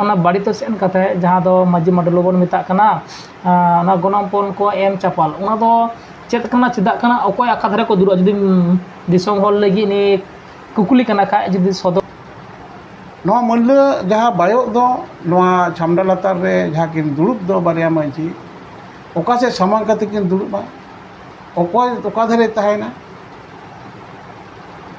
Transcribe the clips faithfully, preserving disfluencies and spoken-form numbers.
ᱚᱱᱟ ᱵᱟᱹᱲᱤᱡ ᱥᱮᱫ ᱠᱟᱛᱷᱟ, ᱡᱟᱦᱟᱸ ᱫᱚ ᱢᱟᱹᱡᱷᱤ ᱢᱟᱰᱚᱞ ᱵᱚᱱ ᱢᱮᱛᱟᱜ ᱠᱟᱱᱟ, ᱟᱸ, ᱚᱱᱟ ᱜᱚᱱᱚᱝ ᱯᱚᱱ ᱠᱚ ᱮᱢ ᱪᱟᱯᱟᱞ, ᱚᱱᱟ ᱫᱚ ᱪᱮᱫ ᱠᱟᱱᱟ, ᱪᱮᱫᱟᱜ ᱠᱟᱱᱟ, ᱚᱠᱚᱭ ᱟᱠᱟ ᱫᱷᱟᱨᱮ ᱠᱚ ᱫᱩᱲᱩᱵᱼᱟ? ᱡᱩᱫᱤ, ᱩᱸ, ᱫᱤᱥᱚᱢ ᱦᱚᱲ ᱞᱟᱹᱜᱤᱫ ᱱᱤᱭᱟᱹ ᱠᱩᱠᱞᱤ ᱠᱟᱱᱟ ᱠᱷᱟᱡ, ᱡᱩᱫᱤ ᱥᱚᱫᱚᱨ᱾ ᱱᱚᱣᱟ ᱢᱟᱹᱱᱞᱟᱹ ᱡᱟᱦᱟᱸ ᱵᱟᱭᱚᱜ ᱫᱚ, ᱱᱚᱣᱟ ᱪᱷᱟᱢᱰᱟ ᱞᱟᱛᱟᱨ ᱨᱮ ᱡᱟᱦᱟᱸ ᱠᱤᱱ ᱫᱩᱲᱩᱵ ᱫᱚ ᱵᱟᱨᱭᱟ ᱢᱟᱹᱡᱷᱤ, ᱚᱠᱟ ᱥᱮᱫ ᱥᱟᱢᱟᱝ ᱠᱟᱛᱮ ᱠᱤᱱ ᱫᱩᱲᱩᱵᱼᱟ? ᱚᱠᱚᱭ ᱚᱠᱟ ᱫᱷᱟᱨᱮ ᱛᱟᱦᱮᱱᱟ?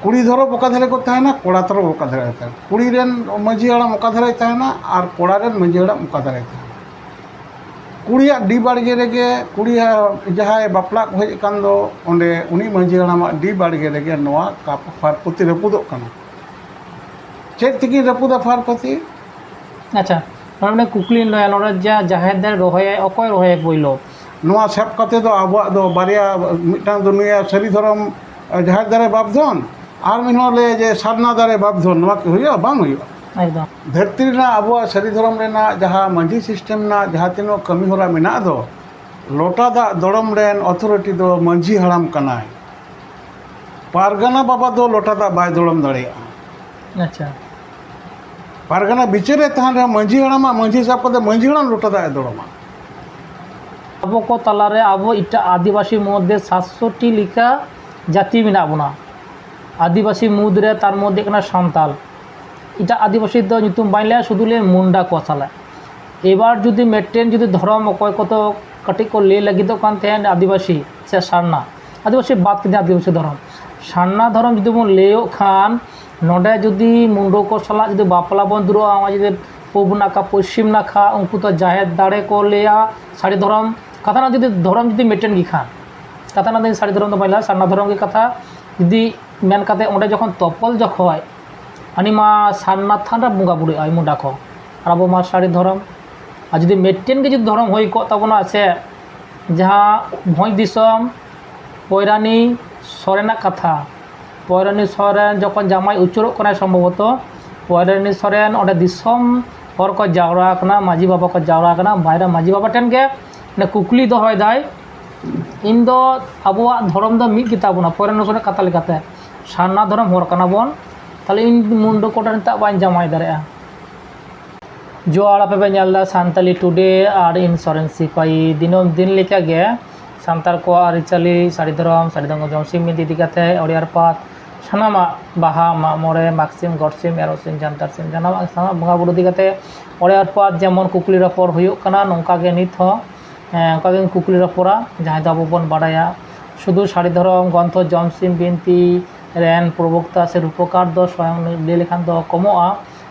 ᱠᱩᱲᱤ ᱛᱚᱨᱚᱯ ᱚᱠᱟ ᱫᱷᱟᱨᱮ ᱠᱚ ᱛᱟᱦᱮᱱᱟ, ᱠᱚᱲᱟ ᱛᱚᱨᱚᱯ ᱚᱠᱟ ᱫᱷᱟᱨᱮ ᱠᱚ ᱛᱟᱦᱮᱱᱟ? ᱠᱩᱲᱤ ᱨᱮᱱ ᱢᱟᱹᱡᱷᱤ ᱦᱟᱲᱟᱢ ᱚᱠᱟ ᱫᱷᱟᱨᱮ ᱛᱟᱦᱮᱱᱟ ᱟᱨ ᱠᱚᱲᱟ ᱨᱮᱱ ᱢᱟᱹᱡᱷᱤ ᱦᱟᱲᱟᱢ ᱚᱠᱟ ᱫᱷᱟᱨᱮ ᱛᱟᱦᱮᱱᱟ? ᱠᱩᱲᱤᱭᱟᱜ ᱰᱤ ᱵᱟᱲᱜᱮ ᱨᱮᱜᱮ, ᱠᱩᱲᱤᱭᱟᱜ ᱡᱟᱦᱟᱸᱭ ᱵᱟᱯᱞᱟ ᱠᱚ ᱦᱮᱡ ᱟᱠᱟᱱ ᱫᱚ, ᱚᱸᱰᱮ ᱩᱱᱤ ᱢᱟᱹᱡᱷᱤ ᱦᱟᱲᱟᱢᱟᱜ ᱰᱤ ᱵᱟᱲᱜᱮ ᱨᱮᱜᱮ ᱱᱚᱣᱟ ᱠᱟᱯ ᱯᱷᱟᱨ ᱯᱩᱛᱷᱤ ᱨᱟᱹᱯᱩᱫᱚᱜ ᱠᱟᱱᱟ᱾ ᱪᱮᱫ ᱛᱮᱠᱤᱱ ᱨᱟᱹᱯᱩᱫᱟ ᱯᱷᱟᱨ ᱯᱩᱛᱷᱤ? ᱟᱪᱪᱷᱟ, ᱱᱚᱰᱮ ᱢᱤᱫᱴᱮᱱ ᱠᱩᱠᱞᱤᱧ ᱫᱚᱦᱚᱭᱟ, ᱱᱚᱰᱮ ᱡᱟ ᱡᱟᱦᱮᱨ ᱫᱟᱨᱮ ᱨᱚᱦᱚᱭᱟᱭ, ᱚᱠᱚᱭ ᱨᱚᱦᱚᱭᱟᱭ ᱯᱳᱭᱞᱳ? ᱱᱚᱣᱟ ᱥᱟᱵ ᱠᱟᱛᱮ ᱫᱚ ᱟᱵᱚᱣᱟᱜ ᱫᱚ ᱵᱟᱨᱭᱟ, ᱢᱤᱫᱴᱟᱝ ᱫᱚ ᱱᱩᱭᱟᱜ ᱥᱟᱹᱨᱤ ᱫᱷᱚᱨᱚᱢ, ᱡᱟᱦᱮᱨ ᱫᱟᱨᱮ ᱵᱟᱯᱫᱷᱚᱱ, ᱟᱨ ᱢᱤᱫ ᱦᱚᱲ ᱞᱟᱹᱭᱟ ᱡᱮ ᱥᱟᱨᱱᱟ ᱫᱟᱨᱮ ᱵᱟᱯᱫᱷᱚᱱ᱾ ᱱᱚᱣᱟ ᱠᱤ ᱦᱩᱭᱩᱜᱼᱟ? ᱵᱟᱝ ᱦᱩᱭᱩᱜᱼᱟ᱾ ᱮᱠᱫᱚᱢ᱾ ᱫᱷᱟᱹᱨᱛᱤ ᱨᱮᱱᱟᱜ ᱟᱵᱚᱣᱟᱜ ᱥᱟᱹᱨᱤ ᱫᱷᱚᱨᱚᱢ ᱨᱮᱱᱟᱜ ᱡᱟᱦᱟᱸ ᱢᱟᱹᱡᱷᱤ ᱥᱤᱥᱴᱮᱢ ᱨᱮᱱᱟᱜ ᱡᱟᱦᱟᱸ ᱛᱤᱱᱟᱹᱜ ᱠᱟᱹᱢᱤ ᱦᱚᱨᱟ ᱢᱮᱱᱟᱜ ᱫᱚ, ᱞᱚᱴᱟ ᱫᱟᱜ ᱫᱚᱲᱚᱢ ᱨᱮᱱ ᱚᱛᱷᱚᱨᱤᱴᱤ ᱫᱚ ᱢᱟᱹᱡᱷᱤ ᱦᱟᱲᱟᱢ ᱠᱟᱱᱟᱭ᱾ ᱯᱟᱨᱜᱟᱱᱟ ᱵᱟᱵᱟ ᱫᱚ ᱞᱚᱴᱟ ᱫᱟᱜ ᱵᱟᱭ ᱫᱚᱲᱚᱢ ᱫᱟᱲᱮᱭᱟᱜᱼᱟ᱾ ᱟᱪᱪᱷᱟ᱾ ᱯᱟᱨᱜᱟᱱᱟ ᱵᱤᱪᱟᱹᱨ ᱨᱮ ᱛᱟᱦᱮᱱ ᱨᱮᱦᱚᱸ ᱢᱟᱹᱡᱷᱤ ᱦᱟᱲᱟᱢᱟᱜ ᱢᱟᱹᱡᱷᱤ ᱥᱟᱵ ᱠᱟᱛᱮ ᱢᱟᱹᱡᱷᱤ ᱦᱟᱲᱟᱢ ᱞᱚᱴᱟ ᱫᱟᱜ ᱮ ᱫᱚᱲᱚᱢᱟ᱾ ᱟᱵᱚ ᱠᱚ ᱛᱟᱞᱟᱨᱮ ᱟᱵᱚ ᱮᱴᱟᱜ ᱟᱹᱫᱤᱵᱟᱹᱥᱤ ᱢᱚᱫᱽᱫᱷᱮ ᱥᱟᱛᱥᱚᱴᱤ ᱞᱮᱠᱟ ᱡᱟᱹᱛᱤ ᱢᱮᱱᱟᱜ ᱵᱚᱱᱟ᱾ ᱟᱹᱫᱤᱵᱟᱹᱥᱤ ᱢᱩᱫᱽᱨᱮ ᱛᱟᱨ ᱢᱚᱫᱽᱫᱷᱮ ᱠᱟᱱᱟ ᱥᱟᱱᱛᱟᱞ᱾ ᱮᱴᱟᱜ ᱟᱹᱫᱤᱵᱟᱹᱥᱤ ᱫᱚ ᱧᱩᱛᱩᱢ ᱵᱟᱹᱧ ᱞᱟᱹᱭᱟ, ᱥᱩᱫᱷᱩ ᱞᱟᱹᱭ ᱢᱩᱱᱰᱟ ᱠᱚ ᱥᱟᱞᱟᱜ᱾ ᱮᱵᱟᱨ ᱡᱩᱫᱤ ᱢᱤᱫᱴᱮᱱ ᱡᱩᱫᱤ ᱫᱷᱚᱨᱚᱢ, ᱚᱠᱚᱭ ᱠᱚᱫᱚ ᱠᱟᱹᱴᱤᱡ ᱠᱚ ᱞᱟᱹᱭ ᱞᱟᱹᱜᱤᱫᱚᱜ ᱠᱟᱱ ᱛᱟᱦᱮᱸᱫ ᱟᱹᱫᱤᱵᱟᱹᱥᱤ ᱥᱮ ᱥᱟᱨᱱᱟ, ᱟᱹᱫᱤᱵᱟᱹᱥᱤ ᱵᱟᱫ ᱠᱟᱛᱮ ᱟᱹᱫᱤᱵᱟᱹᱥᱤ ᱫᱷᱚᱨᱚᱢ, ᱥᱟᱨᱱᱟ ᱫᱷᱚᱨᱚᱢ ᱡᱩᱫᱤ ᱵᱚᱱ ᱞᱟᱹᱭᱚᱜ ᱠᱷᱟᱱ, ᱱᱚᱰᱮ ᱡᱩᱫᱤ ᱢᱩᱱᱰᱟᱹ ᱠᱚ ᱥᱟᱞᱟᱜ ᱡᱩᱫᱤ ᱵᱟᱯᱞᱟ ᱵᱚᱱ ᱫᱩᱲᱩᱵᱼᱟ, ᱱᱚᱜᱼᱚᱭ ᱡᱩᱫᱤ ᱯᱩᱵ ᱱᱟᱠᱷᱟ, ᱯᱚᱥᱪᱤᱢ ᱱᱟᱠᱷᱟ, ᱩᱱᱠᱩ ᱫᱚ ᱡᱟᱦᱮᱨ ᱫᱟᱲᱮ ᱠᱚ ᱞᱟᱹᱭᱟ, ᱥᱟᱹᱨᱤ ᱫᱷᱚᱨᱚᱢ ᱠᱟᱛᱷᱟ ᱨᱮᱱᱟᱜ ᱡᱩᱫᱤ ᱫᱷᱚᱨᱚᱢ ᱡᱩᱫᱤ ᱢᱤᱫᱴᱮᱱ ᱜᱮ ᱠᱷᱟᱱ, ᱠᱟᱛᱷᱟ ᱨᱮᱱᱟᱜ ᱫᱚ ᱥᱟᱹᱨᱤ ᱫᱷᱚᱨᱚᱢ ᱫᱚ ᱵᱟᱹᱧ ᱞᱟᱹᱭᱟ, ᱥᱟᱨᱱᱟ ᱫᱷᱚᱨᱚᱢ ᱜᱮ ᱠᱟᱛᱷᱟ᱾ ᱡᱩᱫᱤ ᱢᱮᱱ ᱠᱟᱛᱮ ᱚᱸᱰᱮ ᱡᱚᱠᱷᱚᱱ ᱛᱚᱯᱚᱞ ᱡᱚᱠᱷᱚᱡ, ᱦᱟᱹᱱᱤ ᱢᱟ ᱥᱟᱨᱱᱟ ᱛᱷᱟᱱ ᱨᱮ ᱵᱚᱸᱜᱟ ᱵᱩᱨᱩᱜᱼᱟᱭ ᱢᱩᱱᱰᱟ ᱠᱚ, ᱟᱨ ᱟᱵᱚ ᱢᱟ ᱥᱟᱹᱨᱤ ᱫᱷᱚᱨᱚᱢ᱾ ᱟᱨ ᱡᱩᱫᱤ ᱢᱤᱫᱴᱮᱱ ᱜᱮ ᱡᱩᱫᱤ ᱫᱷᱚᱨᱚᱢ ᱦᱩᱭ ᱠᱚᱜ ᱛᱟᱵᱚᱱᱟ ᱥᱮ, ᱡᱟᱦᱟᱸ ᱵᱷᱚᱸᱡᱽ ᱫᱤᱥᱚᱢ ᱯᱚᱭᱨᱟᱱᱤ ᱥᱚᱨᱮᱱᱟᱜ ᱠᱟᱛᱷᱟ, ᱯᱚᱭᱨᱟᱱᱤ ᱥᱚᱨᱮᱱ ᱡᱚᱠᱷᱚᱱ ᱡᱟᱶᱟᱭ ᱩᱪᱟᱹᱲᱚᱜ ᱠᱟᱱᱟᱭ ᱥᱚᱢᱵᱷᱚᱵᱚᱛᱚ, ᱯᱚᱭᱨᱟᱱᱤ ᱥᱚᱨᱮᱱ ᱚᱸᱰᱮ ᱫᱤᱥᱚᱢ ᱦᱚᱲ ᱠᱚ ᱡᱟᱣᱨᱟ ᱟᱠᱟᱱᱟ, ᱢᱟᱹᱡᱷᱤ ᱵᱟᱵᱟ ᱠᱚ ᱡᱟᱣᱨᱟ ᱟᱠᱟᱱᱟ, ᱵᱟᱭᱨᱟ ᱢᱟᱹᱡᱷᱤ ᱵᱟᱵᱟ ᱴᱷᱮᱱ ᱜᱮ ᱚᱱᱮ ᱠᱩᱠᱞᱤ ᱫᱚᱦᱚᱭᱮᱫᱟᱭ, "ᱤᱧ ᱫᱚ ᱟᱵᱚᱣᱟᱜ ᱫᱷᱚᱨᱚᱢ ᱫᱚ ᱢᱤᱫ ᱜᱮᱛᱟ ᱵᱚᱱᱟ, ᱯᱚᱭᱨᱟᱱᱤ ᱥᱚᱨᱮᱱᱟᱜ ᱠᱟᱛᱷᱟ ᱞᱮᱠᱟᱛᱮ ᱥᱟᱨᱱᱟ ᱫᱷᱚᱨᱚᱢ ᱦᱚᱲ ᱠᱟᱱᱟ ᱵᱚᱱ, ᱛᱟᱦᱞᱮ ᱤᱧ ᱢᱩᱱᱰᱟᱹ ᱠᱚ ᱴᱷᱮᱱ ᱪᱮᱫᱟᱜ ᱵᱟᱹᱧ ᱡᱟᱶᱟᱭ ᱫᱟᱲᱮᱭᱟᱜᱼᱟ?" ᱡᱚᱦᱟᱨ, ᱟᱯᱮ ᱯᱮ ᱧᱮᱞ ᱮᱫᱟ ᱥᱟᱱᱛᱟᱞᱤ ᱴᱩᱰᱮ ᱟᱨ ᱤᱧ ᱥᱚᱨᱮᱱ ᱥᱤᱯᱟᱹᱦᱤ᱾ ᱫᱤᱱᱟᱹᱢ ᱫᱤᱱ ᱞᱮᱠᱟᱜᱮ ᱥᱟᱱᱛᱟᱲ ᱠᱚᱣᱟᱜ ᱟᱹᱨᱤᱪᱟᱹᱞᱤ, ᱥᱟᱹᱨᱤ ᱫᱷᱚᱨᱚᱢ, ᱥᱟᱹᱨᱤ ᱫᱷᱚᱨᱚᱢ ᱡᱚᱢᱥᱤᱢ ᱵᱤᱱᱛᱤ ᱤᱫᱤ ᱠᱟᱛᱮ ᱚᱲᱮ ᱟᱨ ᱯᱟᱛ ᱥᱟᱱᱟᱢᱟᱜ ᱵᱟᱦᱟ, ᱢᱟᱜ ᱢᱚᱬᱮ, ᱢᱟᱜᱽ ᱥᱤᱢ, ᱜᱚᱴ ᱥᱤᱢ, ᱮᱨᱚᱜ ᱥᱤᱢ, ᱡᱟᱱᱛᱟᱲ ᱥᱤᱢ, ᱥᱟᱱᱟᱢᱟᱜ, ᱥᱟᱱᱟᱢᱟᱜ ᱵᱚᱸᱜᱟ ᱵᱩᱨᱩ ᱤᱫᱤ ᱠᱟᱛᱮ ᱚᱲᱮ ᱟᱨ ᱯᱟᱛ ᱡᱮᱢᱚᱱ ᱠᱩᱠᱞᱤ ᱨᱚᱯᱚᱲ ᱦᱩᱭᱩᱜ ᱠᱟᱱᱟ, ᱱᱚᱝᱠᱟ ᱜᱮ ᱱᱤᱛ ᱦᱚᱸ, ᱦᱮᱸ, ᱚᱱᱠᱟ ᱜᱮ ᱠᱩᱠᱞᱤ ᱨᱚᱯᱚᱲᱟ, ᱡᱟᱦᱟᱸᱭ ᱫᱚ ᱟᱵᱚ ᱵᱚᱱ ᱵᱟᱲᱟᱭᱟ ᱥᱩᱫᱷᱩ ᱥᱟᱹᱨᱤ ᱫᱷᱚᱨᱚᱢ ᱜᱨᱚᱱᱛᱷᱚ ᱡᱚᱢᱥᱤᱢ ᱵᱤᱱᱛᱤ ᱨᱮᱱ ᱯᱨᱚᱵᱚᱠᱛᱟ ᱥᱮ ᱨᱩᱯᱚᱠᱟᱨ ᱫᱚ ᱥᱚᱭᱚᱝ ᱞᱟᱹᱭ ᱞᱮᱠᱷᱟᱱ ᱫᱚ ᱠᱚᱢᱚᱜᱼᱟ᱾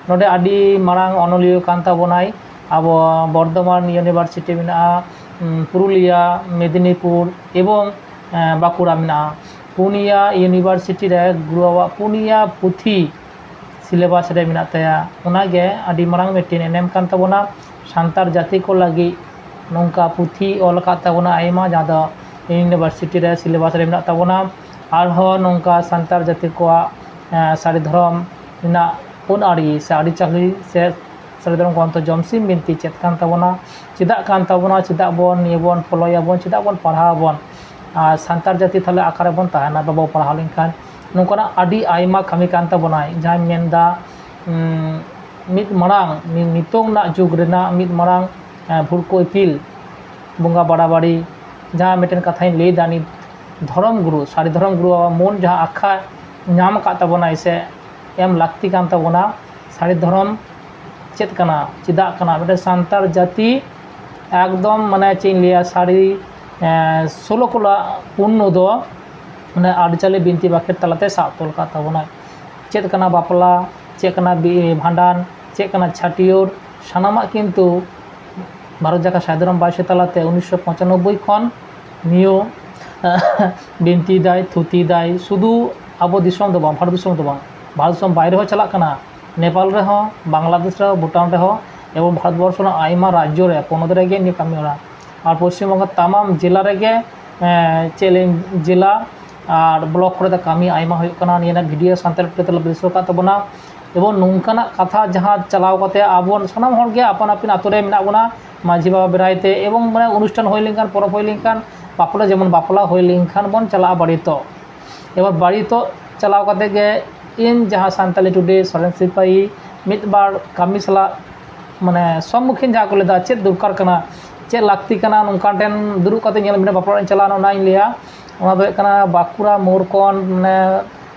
ᱱᱚᱰᱮ ᱟᱹᱰᱤ ᱢᱟᱨᱟᱝ ᱚᱱᱚᱞᱤᱭᱟᱹ ᱠᱟᱱ ᱛᱟᱵᱚᱱᱟᱭ᱾ ᱟᱵᱚ ᱵᱚᱨᱫᱷᱚᱢᱟᱱ ᱤᱭᱩᱱᱤᱵᱷᱟᱨᱥᱤᱴᱤ ᱢᱮᱱᱟᱜᱼᱟ, ᱩᱢ, ᱯᱩᱨᱩᱞᱤᱭᱟ, ᱢᱮᱫᱤᱱᱤᱯᱩᱨ ᱮᱵᱚᱝ, ᱮᱸ, ᱵᱟᱸᱠᱩᱲᱟ ᱢᱮᱱᱟᱜᱼᱟ᱾ ᱯᱩᱱᱭᱟ ᱤᱭᱩᱱᱤᱵᱷᱟᱨᱥᱤᱴᱤ ᱨᱮ ᱜᱩᱨᱩ ᱵᱟᱵᱟᱣᱟᱜ ᱯᱩᱱᱭᱟ ᱯᱩᱛᱷᱤ ᱥᱤᱞᱮᱵᱟᱥ ᱨᱮ ᱢᱮᱱᱟᱜ ᱛᱟᱭᱟ᱾ ᱚᱱᱟᱜᱮ ᱟᱹᱰᱤ ᱢᱟᱨᱟᱝ ᱢᱤᱫᱴᱮᱱ ᱮᱱᱮᱢ ᱠᱟᱱ ᱛᱟᱵᱚᱱᱟ᱾ ᱥᱟᱱᱛᱟᱲ ᱡᱟᱹᱛᱤ ᱠᱚ ᱞᱟᱹᱜᱤᱫ ᱱᱚᱝᱠᱟ ᱯᱩᱛᱷᱤ ᱚᱞ ᱟᱠᱟᱫ ᱛᱟᱵᱚᱱᱟ ᱟᱭᱢᱟ, ᱡᱟᱦᱟᱸ ᱫᱚ ᱤᱭᱩᱱᱤᱵᱷᱟᱨᱥᱤᱴᱤ ᱨᱮ ᱥᱤᱞᱮᱵᱟᱥ ᱨᱮ ᱢᱮᱱᱟᱜ ᱛᱟᱵᱚᱱᱟ᱾ ᱟᱨᱦᱚᱸ ᱱᱚᱝᱠᱟ ᱥᱟᱱᱛᱟᱲ ᱡᱟᱹᱛᱤ ᱠᱚᱣᱟᱜ, ᱮᱸ, ᱥᱟᱹᱨᱤ ᱫᱷᱚᱨᱚᱢ ᱨᱮᱱᱟᱜ ᱟᱹᱱ ᱟᱹᱨᱤ ᱥᱮ ᱟᱹᱨᱤᱪᱟᱹᱞᱤ ᱥᱮ ᱥᱟᱹᱨᱤ ᱫᱷᱚᱨᱚᱢ ᱜᱨᱚᱱᱛᱷᱚ ᱡᱚᱢᱥᱤᱢ ᱵᱤᱱᱛᱤ ᱪᱮᱫ ᱠᱟᱱ ᱛᱟᱵᱚᱱᱟ, ᱪᱮᱫᱟᱜ ᱠᱟᱱ ᱛᱟᱵᱚᱱᱟ, ᱪᱮᱫᱟᱜ ᱵᱚᱱ ᱱᱤᱭᱟᱹ ᱵᱚᱱ ᱯᱷᱚᱞᱳᱭᱟᱵᱚᱱ, ᱪᱮᱫᱟᱜ ᱵᱚᱱ ᱯᱟᱲᱦᱟᱣ ᱟᱵᱚᱱ? ᱟᱨ ᱥᱟᱱᱛᱟᱲ ᱡᱟᱹᱛᱤ ᱛᱟᱦᱞᱮ ᱚᱠᱟᱨᱮ ᱵᱚᱱ ᱛᱟᱦᱮᱱᱟ ᱵᱟᱵᱚ ᱯᱟᱲᱦᱟᱣ ᱞᱮᱱᱠᱷᱟᱱ? ᱱᱚᱝᱠᱟᱱᱟᱜ ᱟᱹᱰᱤ ᱟᱭᱢᱟ ᱠᱟᱹᱢᱤ ᱠᱟᱱ ᱛᱟᱵᱚᱱᱟᱭ, ᱡᱟᱦᱟᱸᱧ ᱢᱮᱱᱫᱟ, ᱩᱸ, ᱢᱤᱫ ᱢᱟᱨᱟᱝ, ᱱᱤ-, ᱱᱤᱛᱚᱝ ᱨᱮᱱᱟᱜ ᱡᱩᱜᱽ ᱨᱮᱱᱟᱜ ᱢᱤᱫ ᱢᱟᱨᱟᱝ, ᱮᱸ, ᱵᱷᱩᱲᱠᱟᱹ ᱤᱯᱤᱞ ᱵᱚᱸᱜᱟ ᱵᱟᱲᱟᱵᱟᱲᱤ, ᱡᱟᱦᱟᱸ ᱢᱤᱫᱴᱮᱱ ᱠᱟᱛᱷᱟᱧ ᱞᱟᱹᱭᱫᱟ, ᱱᱤᱛ ᱫᱷᱚᱨᱚᱢ ᱜᱩᱨᱩ, ᱥᱟᱹᱨᱤ ᱫᱷᱚᱨᱚᱢ ᱜᱩᱨᱩ ᱟᱵᱚ ᱢᱚᱱ ᱡᱟᱦᱟᱸ ᱟᱠᱷᱟ ᱧᱟᱢ ᱟᱠᱟᱫ ᱛᱟᱵᱚᱱᱟᱭ ᱥᱮ ᱮᱢ ᱞᱟᱹᱠᱛᱤ ᱠᱟᱱ ᱛᱟᱵᱚᱱᱟ, ᱥᱟᱹᱨᱤ ᱫᱷᱚᱨᱚᱢ ᱪᱮᱫ ᱠᱟᱱᱟ, ᱪᱮᱫᱟᱜ ᱠᱟᱱᱟ, ᱢᱤᱫᱴᱮᱱ ᱥᱟᱱᱛᱟᱲ ᱡᱟᱹᱛᱤ ᱮᱠᱫᱚᱢ, ᱢᱟᱱᱮ, ᱪᱮᱫ ᱤᱧ ᱞᱟᱹᱭᱟ, ᱥᱟᱹᱨᱤ, ᱮᱸ, ᱥᱳᱞᱳ ᱠᱚᱞᱟ ᱯᱩᱨᱱᱚ ᱫᱚ, ᱢᱟᱱᱮ, ᱟᱹᱨᱤᱪᱟᱹᱞᱤ ᱵᱤᱱᱛᱤ ᱵᱟᱠᱷᱮᱲ ᱛᱟᱞᱟᱛᱮ ᱥᱟᱵ ᱛᱚᱞ ᱟᱠᱟᱫ ᱛᱟᱵᱚᱱᱟᱭ᱾ ᱪᱮᱫ ᱠᱟᱱᱟ ᱵᱟᱯᱞᱟ, ᱪᱮᱫ ᱠᱟᱱᱟ ᱵᱤ-, ᱵᱷᱟᱸᱰᱟᱱ, ᱪᱮᱫ ᱠᱟᱱᱟ ᱪᱷᱟᱹᱴᱭᱟᱹᱨ, ᱥᱟᱱᱟᱢᱟᱜ ᱠᱤᱱᱛᱩ ᱵᱷᱟᱨᱚᱛ ᱡᱟᱠᱟᱛ ᱥᱟᱹᱨᱤ ᱫᱷᱚᱨᱚᱢ ᱵᱟᱭᱥᱤ ᱛᱟᱞᱟᱛᱮ ᱩᱱᱤᱥᱥᱚ ᱯᱚᱸᱪᱟᱱᱚᱵᱵᱳᱭ ᱠᱷᱚᱱ ᱱᱤᱭᱟᱹ ᱵᱤᱱᱛᱤᱭᱮᱫᱟᱭ, ᱛᱷᱩᱛᱤᱭᱮᱫᱟᱭ᱾ ᱥᱩᱫᱷᱩ ᱟᱵᱚ ᱫᱤᱥᱚᱢ ᱫᱚ ᱵᱟᱝ, ᱵᱷᱟᱨᱚᱛ ᱫᱤᱥᱚᱢ ᱫᱚ ᱵᱟᱝ, ᱵᱷᱟᱨᱚᱛ ᱫᱤᱥᱚᱢ ᱵᱟᱭᱨᱮ ᱦᱚᱸ ᱪᱟᱞᱟᱜ ᱠᱟᱱᱟ, ᱱᱮᱯᱟᱞ ᱨᱮᱦᱚᱸ, ᱵᱟᱝᱞᱟᱫᱮᱥ ᱨᱮᱦᱚᱸ, ᱵᱷᱩᱴᱟᱱ ᱨᱮᱦᱚᱸ, ᱮᱵᱚᱝ ᱵᱷᱟᱨᱚᱛ ᱵᱚᱨᱥᱚ ᱨᱮᱱᱟᱜ ᱟᱭᱢᱟ ᱨᱟᱡᱽᱡᱚ ᱨᱮ, ᱯᱚᱱᱚᱛ ᱨᱮᱜᱮ ᱱᱤᱭᱟᱹ ᱠᱟᱹᱢᱤ ᱦᱚᱨᱟ᱾ ᱟᱨ ᱯᱚᱥᱪᱤᱢ ᱵᱚᱝᱜᱚ ᱛᱟᱢᱟᱢ ᱡᱮᱞᱟ ᱨᱮᱜᱮ, ᱮᱸ, ᱪᱮᱫ ᱞᱤᱧ, ᱡᱮᱞᱟ ᱟᱨ ᱵᱞᱚᱠ ᱠᱚᱨᱮ ᱫᱚ ᱠᱟᱹᱢᱤ ᱟᱭᱢᱟ ᱦᱩᱭᱩᱜ ᱠᱟᱱᱟ᱾ ᱱᱤᱭᱟᱹ ᱨᱮᱱᱟᱜ ᱵᱷᱤᱰᱤᱭᱳ ᱥᱟᱱᱛᱟᱲᱤ ᱯᱟᱹᱨᱥᱤ ᱛᱮ ᱵᱮᱱᱟᱣ ᱟᱠᱟᱫ ᱛᱟᱵᱚᱱᱟ᱾ ᱮᱵᱚᱝ ᱱᱚᱝᱠᱟᱱᱟᱜ ᱠᱟᱛᱷᱟ ᱡᱟᱦᱟᱸ ᱪᱟᱞᱟᱣ ᱠᱟᱛᱮ ᱟᱵᱚ ᱥᱟᱱᱟᱢ ᱦᱚᱲ ᱜᱮ ᱟᱯᱟᱱ ᱟᱹᱯᱤᱱ ᱟᱛᱳ ᱨᱮ ᱢᱮᱱᱟᱜ ᱵᱚᱱᱟ, ᱢᱟᱹᱡᱷᱤ ᱵᱟᱵᱟ ᱵᱮᱨᱟᱭ ᱛᱮ, ᱮᱵᱚᱝ, ᱢᱟᱱᱮ, ᱚᱱᱩᱥᱴᱷᱟᱱ ᱦᱩᱭ ᱞᱮᱱᱠᱷᱟᱱ, ᱯᱚᱨᱚᱵᱽ ᱦᱩᱭ ᱞᱮᱱᱠᱷᱟᱱ, ᱵᱟᱯᱞᱟ, ᱡᱮᱢᱚᱱ ᱵᱟᱯᱞᱟ ᱦᱩᱭ ᱞᱮᱱᱠᱷᱟᱱ ᱵᱚᱱ ᱪᱟᱞᱟᱜᱼᱟ ᱵᱟᱹᱨᱤᱛᱚᱜ᱾ ᱮᱵᱟᱨ ᱵᱟᱹᱨᱤᱛᱚᱜ ᱪᱟᱞᱟᱣ ᱠᱟᱛᱮ ᱜᱮ ᱤᱧ ᱡᱟᱦᱟᱸ ᱥᱟᱱᱛᱟᱞᱤ ᱴᱩᱰᱮ ᱥᱚᱨᱮᱱ ᱥᱤᱯᱟᱹᱦᱤ ᱢᱤᱫ ᱵᱟᱨ ᱠᱟᱹᱢᱤ ᱥᱟᱞᱟᱜ ᱢᱟᱱᱮ ᱥᱚᱢᱢᱩᱠᱷᱤᱱ ᱡᱟᱦᱟᱸ ᱠᱚ ᱞᱟᱹᱭᱫᱟ, ᱪᱮᱫ ᱫᱚᱨᱠᱟᱨ ᱠᱟᱱᱟ, ᱪᱮᱫ ᱞᱟᱹᱠᱛᱤ ᱠᱟᱱᱟ, ᱱᱚᱝᱠᱟᱱ ᱴᱷᱮᱱ ᱫᱩᱲᱩᱵ ᱠᱟᱛᱮ ᱧᱮᱞ ᱢᱮ, ᱵᱟᱯᱞᱟ ᱚᱲᱟᱜ ᱤᱧ ᱪᱟᱞᱟᱣᱱᱟ, ᱚᱱᱟᱧ ᱞᱟᱹᱭᱟ᱾ ᱚᱱᱟ ᱫᱚ ᱦᱩᱭᱩᱜ ᱠᱟᱱᱟ ᱵᱟᱸᱠᱩᱲᱟ ᱢᱳᱲ ᱠᱷᱚᱱ ᱢᱟᱱᱮ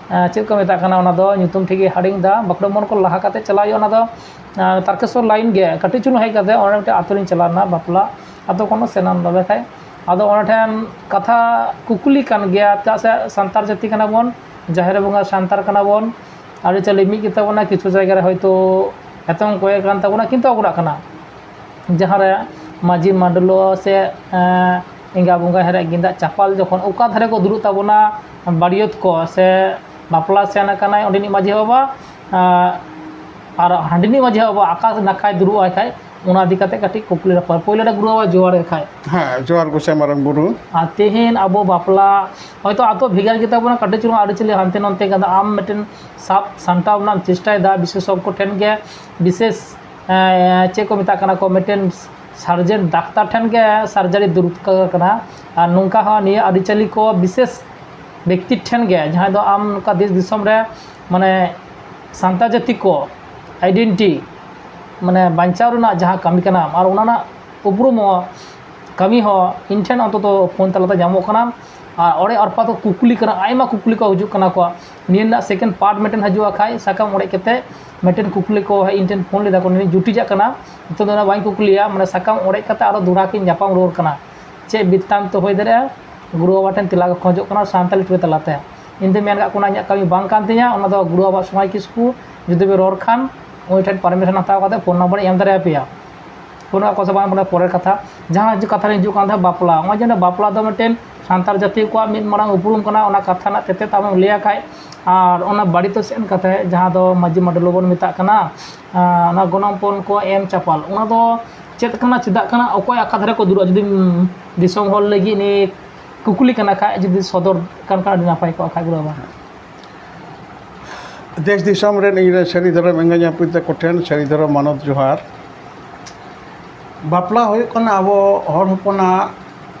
ᱪᱮᱫ ᱠᱚ ᱢᱮᱛᱟᱜ ᱠᱟᱱᱟ, ᱚᱱᱟ ᱫᱚ ᱧᱩᱛᱩᱢ ᱴᱷᱤᱠ ᱜᱮ ᱦᱤᱲᱤᱧ ᱫᱟ᱾ ᱵᱟᱸᱠᱩᱲᱟ ᱢᱳᱲ ᱠᱷᱚᱱ ᱞᱟᱦᱟ ᱠᱟᱛᱮ ᱪᱟᱞᱟᱣ ᱦᱩᱭᱩᱜᱼᱟ, ᱚᱱᱟ ᱫᱚ ᱛᱟᱨᱠᱮᱥᱚᱨ ᱞᱟᱭᱤᱱ ᱜᱮ᱾ ᱠᱟᱹᱴᱤᱡ ᱪᱩᱞᱩᱝ ᱦᱮᱡ ᱠᱟᱛᱮ ᱚᱸᱰᱮ ᱢᱤᱫᱴᱮᱱ ᱟᱹᱛᱩ ᱨᱤᱧ ᱪᱟᱞᱟᱣ ᱞᱮᱱᱟ, ᱵᱟᱯᱞᱟ ᱟᱹᱛᱩ ᱠᱷᱚᱱ ᱥᱮᱱᱟᱢ ᱫᱟᱵᱮ ᱠᱷᱟᱡ᱾ ᱟᱫᱚ ᱚᱸᱰᱮ ᱴᱷᱮᱱ ᱠᱟᱛᱷᱟ ᱠᱩᱠᱞᱤ ᱠᱟᱱ ᱜᱮᱭᱟ, ᱪᱮᱫᱟᱜ ᱥᱮ ᱥᱟᱱᱛᱟᱲ ᱡᱟᱹᱛᱤ ᱠᱟᱱᱟ ᱵᱚᱱ, ᱡᱟᱦᱮᱨ ᱵᱚᱸᱜᱟ ᱥᱟᱱᱛᱟᱲ ᱠᱟᱱᱟ ᱵᱚᱱ, ᱟᱹᱨᱤᱪᱟᱹᱞᱤ ᱢᱤᱫ ᱜᱮᱛᱟ ᱵᱚᱱᱟ, ᱠᱤᱪᱷᱩ ᱡᱟᱭᱜᱟ ᱨᱮ ᱦᱚᱭᱛᱳ ᱮᱛᱚᱢ ᱠᱚᱭᱮ ᱠᱟᱱ ᱛᱟᱵᱚᱱᱟ, ᱠᱤᱱᱛᱩ ᱟᱵᱚᱱᱟᱜ ᱠᱟᱱᱟ᱾ ᱡᱟᱦᱟᱸ ᱨᱮ ᱢᱟᱹᱡᱷᱤ ᱢᱟᱰᱞᱚ ᱥᱮ ᱮᱸ, ᱮᱸᱜᱟ ᱵᱚᱸᱜᱟ ᱦᱮᱨᱮᱡ ᱜᱮᱸᱫᱟᱜ ᱪᱟᱯᱟᱞ ᱡᱚᱠᱷᱚᱱ ᱚᱠᱟ ᱫᱷᱟᱨᱮ ᱠᱚ ᱫᱩᱲᱩᱵ ᱛᱟᱵᱚᱱᱟ, ᱵᱟᱹᱨᱭᱟᱹᱛ ᱠᱚ ᱥᱮ ᱵᱟᱯᱞᱟ ᱥᱮᱱ ᱟᱠᱟᱱᱟᱭ ᱚᱸᱰᱮᱱᱤᱡ ᱢᱟᱹᱡᱷᱤ ᱵᱟᱵᱟ, ᱮᱸ, ᱟᱨ ᱦᱟᱸᱰᱮᱱᱤᱡ ᱢᱟᱹᱡᱷᱤ ᱵᱟᱵᱟ ᱚᱠᱟ ᱱᱟᱠᱷᱟᱭ ᱫᱩᱲᱩᱵ ᱟᱭ ᱠᱷᱟᱡ, ᱚᱱᱟ ᱤᱫᱤ ᱠᱟᱛᱮ ᱠᱟᱹᱴᱤᱡ ᱠᱩᱠᱞᱤ ᱨᱚᱯᱚᱲ᱾ ᱯᱳᱭᱞᱳ ᱨᱮ ᱜᱩᱨᱩ ᱵᱟᱵᱟ ᱡᱚᱦᱟᱨ ᱜᱮ ᱠᱷᱟᱡ᱾ ᱦᱮᱸ, ᱡᱚᱦᱟᱨ ᱜᱚᱸᱥᱟᱭ ᱢᱟᱨᱟᱝ ᱵᱩᱨᱩ᱾ ᱟᱨ ᱛᱮᱦᱮᱧ ᱟᱵᱚ ᱵᱟᱯᱞᱟ ᱦᱚᱭᱛᱳ ᱟᱛᱳ ᱵᱷᱮᱜᱟᱨ ᱜᱮᱛᱟ ᱵᱚᱱᱟ, ᱠᱟᱹᱴᱤᱡ ᱪᱩᱞᱩᱝ ᱟᱹᱨᱤᱪᱟᱹᱞᱤ ᱦᱟᱱᱛᱮ ᱱᱟᱛᱮ ᱠᱟᱱᱟ, ᱟᱢ ᱢᱤᱫᱴᱮᱱ ᱥᱟᱵ ᱥᱟᱢᱴᱟᱣ ᱨᱮᱱᱟᱜ ᱮᱢ ᱪᱮᱥᱴᱟᱭᱮᱫᱟ, ᱵᱤᱥᱮᱥᱚᱜᱽᱜᱚ ᱴᱷᱮᱱ ᱜᱮ, ᱵᱤᱥᱮᱥ ᱮᱸ, ᱪᱮᱫ ᱠᱚ ᱢᱮᱛᱟᱜ ᱠᱟᱱᱟ ᱠᱚ, ᱢᱤᱫᱴᱮᱱ ᱥᱟᱨᱡᱮᱱ ᱰᱟᱠᱛᱟᱨ ᱴᱷᱮᱱ ᱜᱮ ᱥᱟᱨᱡᱟᱨᱤ ᱫᱚᱨᱠᱟᱨ ᱠᱟᱱᱟ᱾ ᱟᱨ ᱱᱚᱝᱠᱟ ᱦᱚᱸ ᱱᱤᱭᱟᱹ ᱟᱹᱨᱤᱪᱟᱹᱞᱤ ᱠᱚ ᱵᱤᱥᱮᱥ ᱵᱮᱠᱛᱤ ᱴᱷᱮᱱ ᱜᱮ, ᱡᱟᱦᱟᱸᱭ ᱫᱚ ᱟᱢ ᱱᱚᱝᱠᱟ ᱫᱮᱥ ᱫᱤᱥᱚᱢ ᱨᱮ ᱢᱟᱱᱮ ᱥᱟᱱᱛᱟᱲ ᱡᱟᱹᱛᱤ ᱠᱚ ᱟᱭᱰᱮᱱᱴᱤ ᱢᱟᱱᱮ ᱵᱟᱧᱪᱟᱣ ᱨᱮᱱᱟᱜ ᱡᱟᱦᱟᱸ ᱠᱟᱹᱢᱤ ᱠᱟᱱᱟ, ᱟᱨ ᱚᱱᱟ ᱨᱮᱱᱟᱜ ᱩᱯᱨᱩᱢ ᱦᱚᱸ ᱠᱟᱹᱢᱤ ᱦᱚᱸ ᱤᱧ ᱴᱷᱮᱱ ᱚᱱᱛᱚᱛᱚ ᱯᱷᱳᱱ ᱛᱟᱞᱟᱛᱮ ᱧᱟᱢᱚᱜ ᱠᱟᱱᱟ᱾ ᱟᱨ ᱚᱲᱮᱡ ᱚᱨᱯᱟ ᱫᱚ ᱠᱩᱠᱞᱤ ᱠᱟᱱᱟ, ᱟᱭᱢᱟ ᱠᱩᱠᱞᱤ ᱠᱚ ᱦᱤᱡᱩᱜ ᱠᱟᱱᱟ ᱠᱚ᱾ ᱱᱤᱭᱟᱹ ᱨᱮᱱᱟᱜ ᱥᱮᱠᱮᱱᱰ ᱯᱟᱨᱴ ᱢᱤᱫᱴᱮᱱ ᱦᱤᱡᱩᱜᱼᱟ ᱠᱷᱟᱡ, ᱥᱟᱠᱟᱢ ᱚᱲᱮᱡ ᱠᱟᱛᱮ ᱢᱤᱫᱴᱮᱱ ᱠᱩᱠᱞᱤ ᱠᱚ ᱦᱮᱡ ᱤᱧ ᱴᱷᱮᱱ ᱯᱷᱳᱱ ᱞᱮᱫᱟ ᱠᱚ, ᱱᱤᱭᱟᱹ ᱡᱩᱴᱤᱡᱟᱜ ᱠᱟᱱᱟ᱾ ᱱᱤᱛᱚᱜ ᱫᱚ ᱚᱱᱟ ᱵᱟᱹᱧ ᱠᱩᱠᱞᱤᱭᱟ, ᱢᱟᱱᱮ ᱥᱟᱠᱟᱢ ᱚᱲᱮᱡ ᱠᱟᱛᱮ ᱟᱨᱚ ᱫᱚᱦᱲᱟ ᱠᱤᱱ ᱧᱟᱯᱟᱢ ᱨᱩᱣᱟᱹᱲ ᱠᱟᱱᱟ᱾ ᱪᱮᱫ ᱵᱤᱛᱛᱟᱱᱛᱚ ᱦᱩᱭ ᱫᱟᱲᱮᱭᱟᱜᱼᱟ? ᱜᱩᱨᱩ ᱵᱟᱵᱟ ᱴᱷᱮᱱ ᱛᱮᱞᱟ ᱠᱚ ᱠᱷᱚᱡᱚᱜ ᱠᱟᱱᱟ ᱥᱟᱱᱛᱟᱲᱤ ᱴᱩᱰᱮ ᱛᱟᱞᱟᱛᱮ᱾ ᱤᱧ ᱫᱚᱧ ᱢᱮᱱ ᱠᱟᱜ ᱠᱚᱣᱟ, ᱤᱧᱟᱹᱜ ᱠᱟᱹᱢᱤ ᱵᱟᱝ ᱠᱟᱱ ᱛᱤᱧᱟ, ᱚᱱᱟ ᱫᱚ ᱜᱩᱨᱩ ᱵᱟᱵᱟ ᱥᱚᱢᱟᱭ ᱠᱤᱥᱠᱩ ᱡᱩᱫᱤ ᱯᱮ ᱨᱚᱲ ᱠᱷᱟᱱ, ᱩᱱᱤ ᱴᱷᱮᱱ ᱯᱟᱨᱢᱤᱥᱚᱱ ᱦᱟᱛᱟᱣ ᱠᱟᱛᱮ ᱯᱷᱳᱱ ᱱᱟᱢᱵᱟᱨ ᱤᱧ ᱮᱢ ᱫᱟᱲᱮᱭᱟᱯᱮᱭᱟ᱾ ᱯᱷᱳᱱ ᱠᱟᱜ ᱠᱚ ᱥᱮ ᱵᱟᱝ, ᱯᱚᱨᱮ ᱠᱟᱛᱷᱟ᱾ ᱡᱟᱦᱟᱸ ᱡᱮ ᱠᱟᱛᱷᱟ ᱨᱮ ᱦᱤᱡᱩᱜ ᱠᱟᱱ ᱛᱟᱦᱮᱸᱫ ᱵᱟᱯᱞᱟ, ᱱᱚᱜᱼᱚᱭ ᱡᱮ ᱵᱟᱯᱞᱟ ᱫᱚ ᱢᱤᱫᱴᱮᱱ ᱥᱟᱱᱛᱟᱲ ᱡᱟᱹᱛᱤ ᱠᱚᱣᱟᱜ ᱢᱤᱫ ᱢᱟᱨᱟᱝ ᱩᱯᱨᱩᱢ ᱠᱟᱱᱟ, ᱚᱱᱟ ᱠᱟᱛᱷᱟ ᱨᱮᱱᱟᱜ ᱛᱮᱛᱮᱫ ᱟᱢᱮᱢ ᱞᱟᱹᱭᱟ ᱠᱷᱟᱡ, ᱟᱨ ᱚᱱᱟ ᱵᱟᱹᱲᱤᱡ ᱛᱮ ᱥᱮᱱ ᱠᱟᱛᱮ ᱡᱟᱦᱟᱸ ᱫᱚ ᱢᱟᱹᱡᱷᱤ ᱢᱟᱰᱚᱞ ᱵᱚᱱ ᱢᱮᱛᱟᱜ ᱠᱟᱱᱟ, ᱟᱨ ᱚᱱᱟ ᱜᱚᱱᱚᱝ ᱯᱚᱱ ᱠᱚ ᱮᱢ ᱪᱟᱯᱟᱞ, ᱚᱱᱟ ᱫᱚ ᱪᱮᱫ ᱠᱟᱱᱟ, ᱪᱮᱫᱟᱜ ᱠᱟᱱᱟ, ᱚᱠᱚᱭ ᱟᱠᱟ ᱫᱷᱟᱨᱮ ᱠᱚ ᱫᱩᱲᱩᱵᱼᱟ? ᱡᱩᱫᱤ ᱫᱤᱥᱚᱢ ᱦᱚᱲ ᱞᱟᱹᱜᱤᱫ ᱱᱤᱭᱟᱹ ᱠᱩᱠᱞᱤ ᱠᱟᱱᱟ ᱠᱷᱟᱡ, ᱡᱩᱫᱤ ᱥᱚᱫᱚᱨ ᱠᱟᱱ ᱠᱷᱟᱱ ᱟᱹᱰᱤ ᱱᱟᱯᱟᱭ ᱠᱚᱜᱼᱟ ᱠᱷᱟᱡ, ᱜᱩᱨᱩ ᱵᱟᱵᱟ᱾ ᱫᱮᱥ ᱫᱤᱥᱚᱢ ᱨᱮᱱ ᱤᱧ ᱨᱮᱱ ᱥᱟᱹᱨᱤ ᱫᱷᱚᱨᱚᱢ ᱮᱸᱜᱟᱧ ᱟᱹᱯᱤᱛ ᱛᱟᱠᱚ ᱴᱷᱮᱱ ᱥᱟᱹᱨᱤ ᱫᱷᱚᱨᱚᱢ ᱢᱟᱱᱚᱛ ᱡᱚᱦᱟᱨ᱾ ᱵᱟᱯᱞᱟ ᱦᱩᱭᱩᱜ ᱠᱟᱱᱟ ᱟᱵᱚ ᱦᱚᱲ ᱦᱚᱯᱚᱱᱟᱜ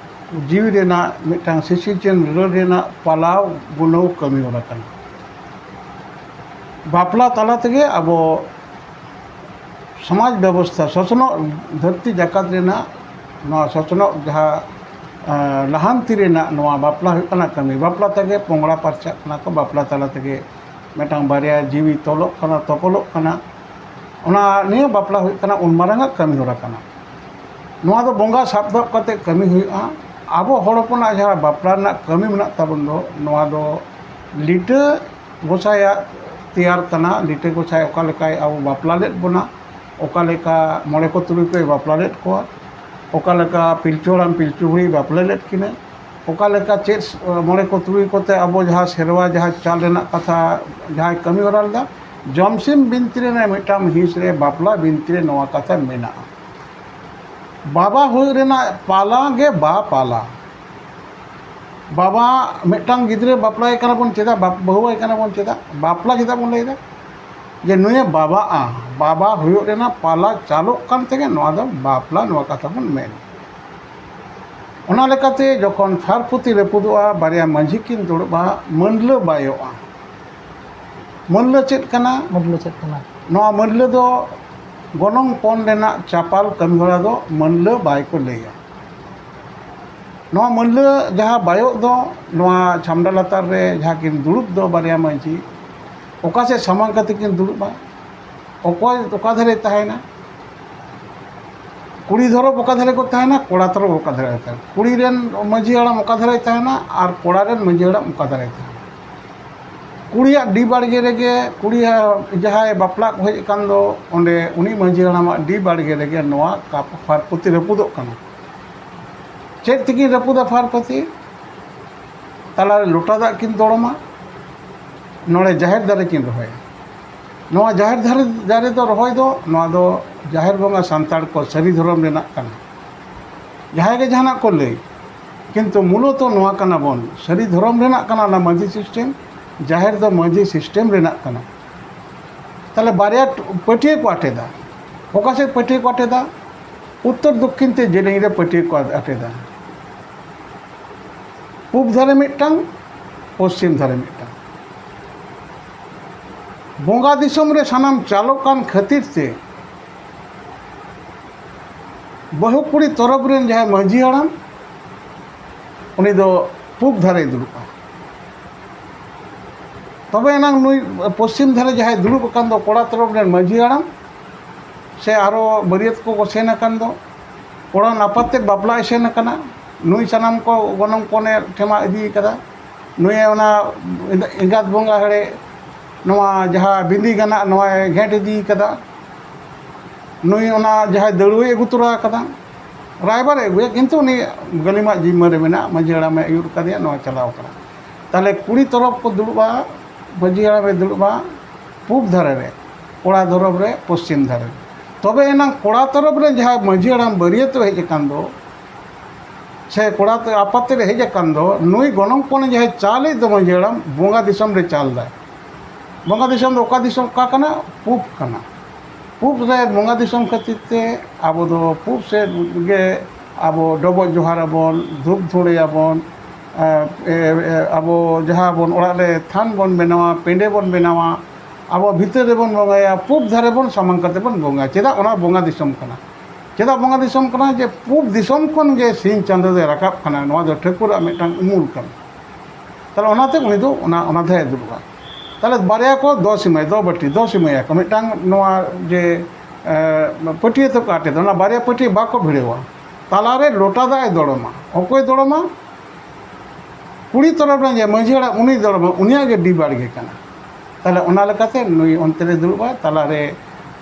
ᱡᱤᱣᱤ ᱨᱮᱱᱟᱜ ᱢᱤᱫᱴᱟᱝ ᱥᱤᱥᱤᱨᱡᱚᱱ ᱨᱩᱣᱟᱹᱲ ᱨᱮᱱᱟᱜ ᱯᱟᱞᱟᱣ ᱜᱩᱱᱟᱹᱣ ᱠᱟᱹᱢᱤ ᱦᱚᱨᱟ ᱠᱟᱱᱟ᱾ ᱵᱟᱯᱞᱟ ᱛᱟᱞᱟ ᱛᱮᱜᱮ ᱟᱵᱚ ᱥᱚᱢᱟᱡᱽ ᱵᱮᱵᱚᱥᱛᱷᱟ, ᱥᱚᱥᱱᱚᱜ ᱫᱷᱟᱹᱨᱛᱤ ᱡᱟᱠᱟᱛ ᱨᱮᱱᱟᱜ ᱱᱚᱣᱟ ᱥᱚᱥᱱᱚᱜ ᱡᱟᱦᱟᱸ ᱞᱟᱦᱟᱱᱛᱤ ᱨᱮᱱᱟᱜ ᱱᱚᱣᱟ ᱵᱟᱯᱞᱟ ᱦᱩᱭᱩᱜ ᱠᱟᱱᱟ ᱠᱟᱹᱢᱤ᱾ ᱵᱟᱯᱞᱟ ᱛᱮᱜᱮ ᱯᱚᱝᱲᱟ ᱯᱟᱨᱪᱟᱜ ᱠᱟᱱᱟ ᱠᱚ, ᱵᱟᱯᱞᱟ ᱛᱟᱞᱟ ᱛᱮᱜᱮ ᱢᱤᱫᱴᱟᱝ ᱵᱟᱨᱭᱟ ᱡᱤᱣᱤ ᱛᱚᱞᱚᱜ ᱠᱟᱱᱟ, ᱛᱚᱯᱚᱞᱚᱜ ᱠᱟᱱᱟ᱾ ᱚᱱᱟ ᱱᱤᱭᱟᱹ ᱵᱟᱯᱞᱟ ᱦᱩᱭᱩᱜ ᱠᱟᱱᱟ ᱩᱱ ᱢᱟᱨᱟᱝ ᱟᱜ ᱠᱟᱹᱢᱤ ᱦᱚᱨᱟ ᱠᱟᱱᱟ᱾ ᱱᱚᱣᱟ ᱫᱚ ᱵᱚᱸᱜᱟ ᱥᱟᱵ ᱫᱚᱦᱚ ᱠᱟᱛᱮ ᱠᱟᱹᱢᱤ ᱦᱩᱭᱩᱜᱼᱟ᱾ ᱟᱵᱚ ᱦᱚᱲ ᱦᱚᱯᱚᱱᱟᱜ ᱡᱟᱦᱟᱸ ᱵᱟᱯᱞᱟ ᱨᱮᱱᱟᱜ ᱠᱟᱹᱢᱤ ᱢᱮᱱᱟᱜ ᱛᱟᱵᱚᱱ ᱫᱚ, ᱱᱚᱣᱟ ᱫᱚ ᱞᱤᱴᱟᱹ ᱜᱚᱸᱥᱟᱭᱟᱜ ᱛᱮᱭᱟᱨ ᱠᱟᱱᱟ᱾ ᱞᱤᱴᱟᱹ ᱜᱚᱸᱥᱟᱭ ᱚᱠᱟ ᱞᱮᱠᱟᱭ ᱟᱵᱚ ᱵᱟᱯᱞᱟ ᱞᱮᱫ ᱵᱚᱱᱟ, ᱚᱠᱟ ᱞᱮᱠᱟ ᱢᱚᱬᱮ ᱠᱚ ᱛᱩᱨᱩᱭ ᱠᱚᱭ ᱵᱟᱯᱞᱟ ᱞᱮᱫ ᱠᱚᱣᱟ, ᱚᱠᱟ ᱞᱮᱠᱟ ᱯᱤᱞᱪᱩ ᱦᱟᱲᱟᱢ ᱯᱤᱞᱪᱩ ᱵᱩᱲᱦᱤᱭ ᱵᱟᱯᱞᱟ ᱞᱮᱫ ᱠᱤᱱᱟᱹ, ᱚᱠᱟ ᱞᱮᱠᱟ ᱪᱮᱫ ᱢᱚᱬᱮ ᱠᱚ ᱛᱩᱨᱩᱭ ᱠᱚᱛᱮ ᱟᱵᱚ ᱡᱟᱦᱟᱸ ᱥᱮᱨᱣᱟ, ᱡᱟᱦᱟᱸ ᱪᱟᱞ ᱨᱮᱱᱟᱜ ᱠᱟᱛᱷᱟ, ᱡᱟᱦᱟᱸᱭ ᱠᱟᱹᱢᱤ ᱦᱚᱨᱟ ᱞᱮᱫᱟ, ᱡᱚᱢᱥᱤᱢ ᱵᱤᱱᱛᱤ ᱨᱮᱱᱟᱜ ᱢᱤᱫᱴᱟᱝ ᱦᱤᱸᱥ ᱨᱮ ᱵᱟᱯᱞᱟ ᱵᱤᱱᱛᱤ ᱨᱮ ᱱᱚᱣᱟ ᱠᱟᱛᱷᱟ ᱢᱮᱱᱟᱜᱼᱟ᱾ ᱵᱟᱵᱟ ᱦᱩᱭᱩᱜ ᱨᱮᱱᱟᱜ ᱯᱟᱞᱟ ᱜᱮ ᱵᱟ ᱯᱟᱞᱟ᱾ ᱵᱟᱵᱟ, ᱢᱤᱫᱴᱟᱝ ᱜᱤᱫᱽᱨᱟᱹ ᱵᱟᱯᱞᱟᱭ ᱠᱟᱱᱟ ᱵᱚᱱ ᱪᱮᱫᱟᱜ, ᱵᱟᱯ-, ᱵᱟᱹᱦᱩᱣᱟᱭ ᱠᱟᱱᱟ ᱵᱚᱱ ᱪᱮᱫᱟᱜ, ᱵᱟᱯᱞᱟ ᱪᱮᱫᱟᱜ ᱵᱚᱱ ᱞᱟᱹᱭᱫᱟ? ᱡᱮ ᱱᱩᱭᱮ ᱵᱟᱵᱟᱜᱼᱟ, ᱵᱟᱵᱟ ᱦᱩᱭᱩᱜ ᱨᱮᱱᱟᱜ ᱯᱟᱞᱟ ᱪᱟᱞᱚᱜ ᱠᱟᱱ ᱛᱮᱜᱮ ᱱᱚᱣᱟ ᱫᱚ ᱵᱟᱯᱞᱟ, ᱱᱚᱣᱟ ᱠᱟᱛᱷᱟ ᱵᱚᱱ ᱢᱮᱱᱟ᱾ ᱚᱱᱟ ᱞᱮᱠᱟᱛᱮ ᱡᱚᱠᱷᱚᱱ ᱯᱷᱟᱨᱯᱩᱛᱤ ᱨᱟᱹᱯᱩᱫᱚᱜᱼᱟ, ᱵᱟᱨᱭᱟ ᱢᱟᱹᱡᱷᱤ ᱠᱤᱱ ᱫᱩᱲᱩᱵᱼᱟ, ᱢᱟᱹᱱᱞᱟᱹ ᱵᱟᱭᱚᱜᱼᱟ᱾ ᱢᱟᱹᱱᱞᱟᱹ ᱪᱮᱫ ᱠᱟᱱᱟ? ᱢᱟᱹᱱᱞᱟᱹ ᱪᱮᱫ ᱠᱟᱱᱟ? ᱱᱚᱣᱟ ᱢᱟᱹᱱᱞᱟᱹ ᱫᱚ ᱜᱚᱱᱚᱝ ᱯᱚᱱ ᱨᱮᱱᱟᱜ ᱪᱟᱯᱟᱞ ᱠᱟᱹᱢᱤᱦᱚᱨᱟ ᱫᱚ ᱢᱟᱹᱱᱞᱟᱹ ᱵᱟᱭ ᱠᱚ ᱞᱟᱹᱭᱟ᱾ ᱱᱚᱣᱟ ᱢᱟᱹᱱᱞᱟᱹ ᱡᱟᱦᱟᱸ ᱵᱟᱭᱚᱜ ᱫᱚ, ᱱᱚᱣᱟ ᱪᱷᱟᱢᱰᱟ ᱞᱟᱛᱟᱨ ᱨᱮ ᱡᱟᱦᱟᱸ ᱠᱤᱱ ᱫᱩᱲᱩᱵ ᱫᱚ ᱵᱟᱨᱭᱟ ᱢᱟᱹᱡᱷᱤ, ᱚᱠᱟ ᱥᱮᱫ ᱥᱟᱢᱟᱝ ᱠᱟᱛᱮ ᱠᱤᱱ ᱫᱩᱲᱩᱵᱼᱟ? ᱚᱠᱚᱭ ᱚᱠᱟ ᱫᱷᱟᱨᱮ ᱛᱟᱦᱮᱱᱟ? ᱠᱩᱲᱤ ᱛᱚᱨᱚᱯ ᱚᱠᱟ ᱫᱷᱟᱨᱮ ᱠᱚ ᱛᱟᱦᱮᱱᱟ, ᱠᱚᱲᱟ ᱛᱚᱨᱚᱯ ᱚᱠᱟ ᱫᱷᱟᱨᱮ ᱠᱚ ᱛᱟᱦᱮᱱᱟ? ᱠᱩᱲᱤ ᱨᱮᱱ ᱢᱟᱹᱡᱷᱤ ᱦᱟᱲᱟᱢ ᱚᱠᱟ ᱫᱷᱟᱨᱮ ᱛᱟᱦᱮᱱᱟ ᱟᱨ ᱠᱚᱲᱟ ᱨᱮᱱ ᱢᱟᱹᱡᱷᱤ ᱦᱟᱲᱟᱢ ᱚᱠᱟ ᱫᱷᱟᱨᱮ ᱛᱟᱦᱮᱱᱟ? ᱠᱩᱲᱤᱭᱟᱜ ᱰᱤ ᱵᱟᱲᱜᱮ ᱨᱮᱜᱮ, ᱠᱩᱲᱤᱭᱟᱜ ᱡᱟᱦᱟᱸᱭ ᱵᱟᱯᱞᱟ ᱠᱚ ᱦᱮᱡ ᱟᱠᱟᱱ ᱫᱚ, ᱚᱸᱰᱮ ᱩᱱᱤ ᱢᱟᱹᱡᱷᱤ ᱦᱟᱲᱟᱢᱟᱜ ᱰᱤ ᱵᱟᱲᱜᱮ ᱨᱮᱜᱮ ᱱᱚᱣᱟ ᱠᱟᱯ ᱯᱷᱟᱨᱯᱩᱛᱤ ᱨᱟᱹᱯᱩᱫᱚᱜ ᱠᱟᱱᱟ᱾ ᱪᱮᱫ ᱛᱮᱠᱤᱱ ᱨᱟᱹᱯᱩᱫᱟ ᱯᱷᱟᱨᱯᱩᱛᱤ? ᱛᱟᱞᱟᱨᱮ ᱞᱚᱴᱟ ᱫᱟᱜ ᱠᱤᱱ ᱫᱚᱲᱚᱢᱟ, ᱱᱚᱰᱮ ᱡᱟᱦᱮᱨ ᱫᱟᱨᱮ ᱠᱤᱱ ᱨᱚᱦᱚᱭᱟ᱾ ᱱᱚᱣᱟ ᱡᱟᱦᱮᱨ ᱫᱟᱨᱮ, ᱫᱟᱨᱮ ᱫᱚ ᱨᱚᱦᱚᱭ ᱫᱚ, ᱱᱚᱣᱟ ᱫᱚ ᱡᱟᱦᱮᱨ ᱵᱚᱸᱜᱟ ᱥᱟᱱᱛᱟᱲ ᱠᱚ ᱥᱟᱹᱨᱤ ᱫᱷᱚᱨᱚᱢ ᱨᱮᱱᱟᱜ ᱠᱟᱱᱟ᱾ ᱡᱟᱦᱟᱸᱭ ᱜᱮ ᱡᱟᱦᱟᱱᱟᱜ ᱠᱚ ᱞᱟᱹᱭ, ᱠᱤᱱᱛᱩ ᱢᱩᱞᱚᱛᱚ ᱱᱚᱣᱟ ᱠᱟᱱᱟ ᱵᱚᱱ, ᱥᱟᱹᱨᱤ ᱫᱷᱚᱨᱚᱢ ᱨᱮᱱᱟᱜ ᱠᱟᱱᱟ ᱚᱱᱟ ᱢᱟᱹᱡᱷᱤ ᱥᱤᱥᱴᱮᱢ, ᱡᱟᱦᱮᱨ ᱫᱚ ᱢᱟᱹᱡᱷᱤ ᱥᱤᱥᱴᱮᱢ ᱨᱮᱱᱟᱜ ᱠᱟᱱᱟ᱾ ᱛᱟᱦᱞᱮ ᱵᱟᱨᱭᱟ ᱯᱟᱹᱴᱭᱟᱹ ᱠᱚ ᱟᱴᱮᱫᱟ᱾ ᱚᱠᱟ ᱥᱮᱫ ᱯᱟᱹᱴᱭᱟᱹ ᱠᱚ ᱟᱴᱮᱫᱟ? ᱩᱛᱛᱚᱨ ᱫᱚᱠᱠᱷᱤᱱ ᱛᱮ ᱡᱮᱞᱮᱧ ᱨᱮ ᱯᱟᱹᱴᱭᱟᱹ ᱠᱚ ᱟᱴᱮᱫᱟ᱾ ᱯᱩᱵ ᱫᱷᱟᱨᱮ ᱢᱤᱫᱴᱟᱝ, ᱯᱚᱥᱪᱤᱢ ᱫᱷᱟᱨᱮ ᱢᱤᱫᱴᱟᱝ᱾ ᱵᱚᱸᱜᱟ ᱫᱤᱥᱚᱢ ᱨᱮ ᱥᱟᱱᱟᱢ ᱪᱟᱞᱚᱜ ᱠᱟᱱ ᱠᱷᱟᱹᱛᱤᱨ ᱛᱮ ᱵᱟᱹᱦᱩ ᱠᱩᱲᱤ ᱛᱚᱨᱚᱯ ᱨᱮᱱ ᱡᱟᱦᱟᱸᱭ ᱢᱟᱹᱡᱷᱤ ᱦᱟᱲᱟᱢ, ᱩᱱᱤ ᱫᱚ ᱯᱩᱵ ᱫᱷᱟᱨᱮᱭ ᱫᱩᱲᱩᱵᱼᱟ᱾ ᱛᱚᱵᱮ ᱮᱱᱟᱝ ᱱᱩᱭ ᱯᱚᱥᱪᱤᱢ ᱫᱷᱟᱨᱮ ᱡᱟᱦᱟᱸᱭ ᱫᱩᱲᱩᱵ ᱟᱠᱟᱱ ᱫᱚ ᱠᱚᱲᱟ ᱛᱚᱨᱚᱯ ᱨᱮᱱ ᱢᱟᱹᱡᱷᱤ ᱦᱟᱲᱟᱢ, ᱥᱮ ᱟᱨᱚ ᱵᱟᱹᱨᱭᱟᱹᱛ ᱠᱚᱠᱚ ᱥᱮᱱ ᱟᱠᱟᱱ ᱫᱚ, ᱠᱚᱲᱟ ᱟᱯᱟᱛ ᱛᱮᱫ ᱵᱟᱯᱞᱟᱭ ᱥᱮᱱ ᱟᱠᱟᱱᱟ, ᱱᱩᱭ ᱥᱟᱱᱟᱢ ᱠᱚ ᱜᱚᱱᱚᱝ ᱯᱚᱱᱮ ᱴᱷᱮᱢᱟ ᱤᱫᱤ ᱠᱟᱫᱟ, ᱱᱩᱭ ᱚᱱᱟ ᱮᱸᱜᱟᱛ ᱵᱚᱸᱜᱟ ᱦᱮᱲᱮ ᱱᱚᱣᱟ ᱡᱟᱦᱟᱸ ᱵᱤᱸᱫᱤ ᱜᱟᱱᱟᱜ ᱱᱚᱣᱟᱭ ᱜᱷᱮᱸᱴ ᱤᱫᱤ ᱠᱟᱫᱟ, ᱱᱩᱭ ᱚᱱᱟ ᱡᱟᱦᱟᱸᱭ ᱫᱟᱹᱲᱩᱣᱟᱹᱭ ᱟᱹᱜᱩ ᱛᱚᱨᱟ ᱟᱠᱟᱫᱟ, ᱨᱟᱭᱵᱟᱨᱮ ᱟᱹᱜᱩᱭᱟ, ᱠᱤᱱᱛᱩ ᱩᱱᱤ ᱜᱟᱹᱞᱤᱢᱟᱜ ᱡᱤᱢᱢᱟᱹ ᱨᱮ ᱢᱮᱱᱟᱜᱼᱟ, ᱢᱟᱹᱡᱷᱤ ᱦᱟᱲᱟᱢᱮ ᱟᱹᱭᱩᱨ ᱠᱟᱫᱮᱭᱟ, ᱱᱚᱣᱟ ᱪᱟᱞᱟᱣ ᱠᱟᱱᱟ᱾ ᱛᱟᱦᱚᱞᱮ ᱠᱩᱲᱤ ᱛᱚᱨᱚᱯ ᱠᱚ ᱫᱩᱲᱩᱵᱼᱟ, ᱢᱟᱹᱡᱷᱤ ᱦᱟᱲᱟᱢᱮ ᱫᱩᱲᱩᱵᱼᱟ ᱯᱩᱵ ᱫᱷᱟᱨᱮ ᱨᱮ, ᱠᱚᱲᱟ ᱛᱚᱨᱚᱯ ᱨᱮ ᱯᱚᱥᱪᱤᱢ ᱫᱷᱟᱨᱮ ᱨᱮ᱾ ᱛᱚᱵᱮ ᱮᱱᱟᱝ ᱠᱚᱲᱟ ᱛᱚᱨᱚᱯ ᱨᱮ ᱡᱟᱦᱟᱸᱭ ᱢᱟᱹᱡᱷᱤ ᱦᱟᱲᱟᱢ ᱵᱟᱹᱨᱭᱟᱹᱛᱚᱜ ᱦᱮᱡ ᱟᱠᱟᱱ ᱫᱚ, ᱥᱮ ᱠᱚᱲᱟ ᱛᱮ ᱟᱯᱟᱛ ᱛᱮᱫ ᱦᱮᱡ ᱟᱠᱟᱱ ᱫᱚ, ᱱᱩᱭ ᱜᱚᱱᱚᱝ ᱯᱚᱱ ᱡᱟᱦᱟᱸᱭ ᱪᱟᱞᱮᱫ ᱫᱚ ᱢᱟᱹᱡᱷᱤ ᱦᱟᱲᱟᱢ, ᱵᱚᱸᱜᱟ ᱫᱤᱥᱚᱢ ᱨᱮ ᱪᱟᱞ ᱫᱟᱭ᱾ ᱵᱚᱸᱜᱟ ᱫᱤᱥᱚᱢ ᱫᱚ ᱚᱠᱟ ᱫᱤᱥᱚᱢ, ᱚᱠᱟ ᱠᱟᱱᱟ? ᱯᱩᱵ ᱠᱟᱱᱟ᱾ ᱯᱩᱵ ᱨᱮ ᱵᱚᱸᱜᱟ ᱫᱤᱥᱚᱢ ᱠᱷᱟᱹᱛᱤᱨ ᱛᱮ ᱟᱵᱚ ᱫᱚ ᱯᱩᱵ ᱥᱮᱫ ᱜᱮ ᱟᱵᱚ ᱰᱚᱵᱚᱜ ᱡᱚᱦᱟᱨ ᱟᱵᱚᱱ, ᱫᱷᱩᱯ ᱫᱷᱩᱲᱟᱹᱭᱟᱵᱚᱱ, ᱮ, ᱮ, ᱮ, ᱟᱵᱚ ᱡᱟᱦᱟᱸ ᱵᱚᱱ ᱚᱲᱟᱜ ᱨᱮ ᱛᱷᱟᱱ ᱵᱚᱱ ᱵᱮᱱᱟᱣᱟ, ᱯᱮᱸᱰᱮ ᱵᱚᱱ ᱵᱮᱱᱟᱣᱟ, ᱟᱵᱚ ᱵᱷᱤᱛᱟᱹᱨ ᱨᱮᱵᱚᱱ ᱵᱚᱸᱜᱟᱭᱟ, ᱯᱩᱵ ᱫᱷᱟᱨᱮ ᱵᱚᱱ ᱥᱟᱢᱟᱝ ᱠᱟᱛᱮ ᱵᱚᱱ ᱵᱚᱸᱜᱟᱭᱟ᱾ ᱪᱮᱫᱟᱜ? ᱚᱱᱟ ᱵᱚᱸᱜᱟ ᱫᱤᱥᱚᱢ ᱠᱟᱱᱟ᱾ ᱪᱮᱫᱟᱜ ᱵᱚᱸᱜᱟ ᱫᱤᱥᱚᱢ ᱠᱟᱱᱟ? ᱡᱮ ᱯᱩᱵ ᱫᱤᱥᱚᱢ ᱠᱷᱚᱱ ᱜᱮ ᱥᱤᱧ ᱪᱟᱸᱫᱚ ᱫᱚᱭ ᱨᱟᱠᱟᱵ ᱠᱟᱱᱟ᱾ ᱱᱚᱣᱟ ᱫᱚ ᱴᱷᱟᱹᱠᱩᱨᱟᱜ ᱢᱤᱫᱴᱟᱝ ᱩᱢᱩᱞ ᱠᱟᱱᱟ᱾ ᱛᱟᱦᱞᱮ ᱚᱱᱟᱛᱮ ᱩᱱᱤ ᱫᱚ ᱚᱱᱟ, ᱚᱱᱟ ᱫᱷᱟᱨᱮ ᱫᱩᱲᱩᱵᱼᱟ᱾ ᱛᱟᱦᱞᱮ ᱵᱟᱨᱭᱟ ᱠᱚ ᱫᱚᱥ ᱮᱢᱟᱭ, ᱫᱚ ᱵᱟᱹᱴᱤ, ᱫᱚᱥ ᱮᱢᱟᱭᱟ ᱠᱚ᱾ ᱢᱤᱫᱴᱟᱝ ᱱᱚᱣᱟ ᱡᱮ, ᱮ, ᱯᱟᱹᱴᱭᱟᱹ ᱛᱮᱠᱚ ᱟᱴᱮᱫᱟ, ᱚᱱᱟ ᱵᱟᱨᱭᱟ ᱯᱟᱹᱴᱭᱟᱹ ᱵᱟᱠᱚ ᱵᱷᱤᱲᱟᱹᱣᱟ᱾ ᱛᱟᱞᱟᱨᱮ ᱞᱚᱴᱟ ᱫᱟᱜ ᱮ ᱫᱚᱲᱚᱢᱟ᱾ ᱚᱠᱚᱭ ᱫᱚᱲᱚᱢᱟ? ᱠᱩᱲᱤ ᱛᱚᱨᱚᱯ ᱨᱮᱱ ᱡᱮ ᱢᱟᱹᱡᱷᱤ ᱦᱟᱲᱟᱢ, ᱩᱱᱤ ᱫᱚᱲᱚᱢᱟ, ᱩᱱᱤᱭᱟᱜ ᱜᱮ ᱰᱤ ᱵᱟᱲᱜᱮ ᱠᱟᱱᱟ᱾ ᱛᱟᱦᱞᱮ ᱚᱱᱟ ᱞᱮᱠᱟᱛᱮ ᱱᱩᱭ ᱚᱱᱛᱮ ᱨᱮ ᱫᱩᱲᱩᱵᱼᱟ, ᱛᱟᱞᱟᱨᱮ,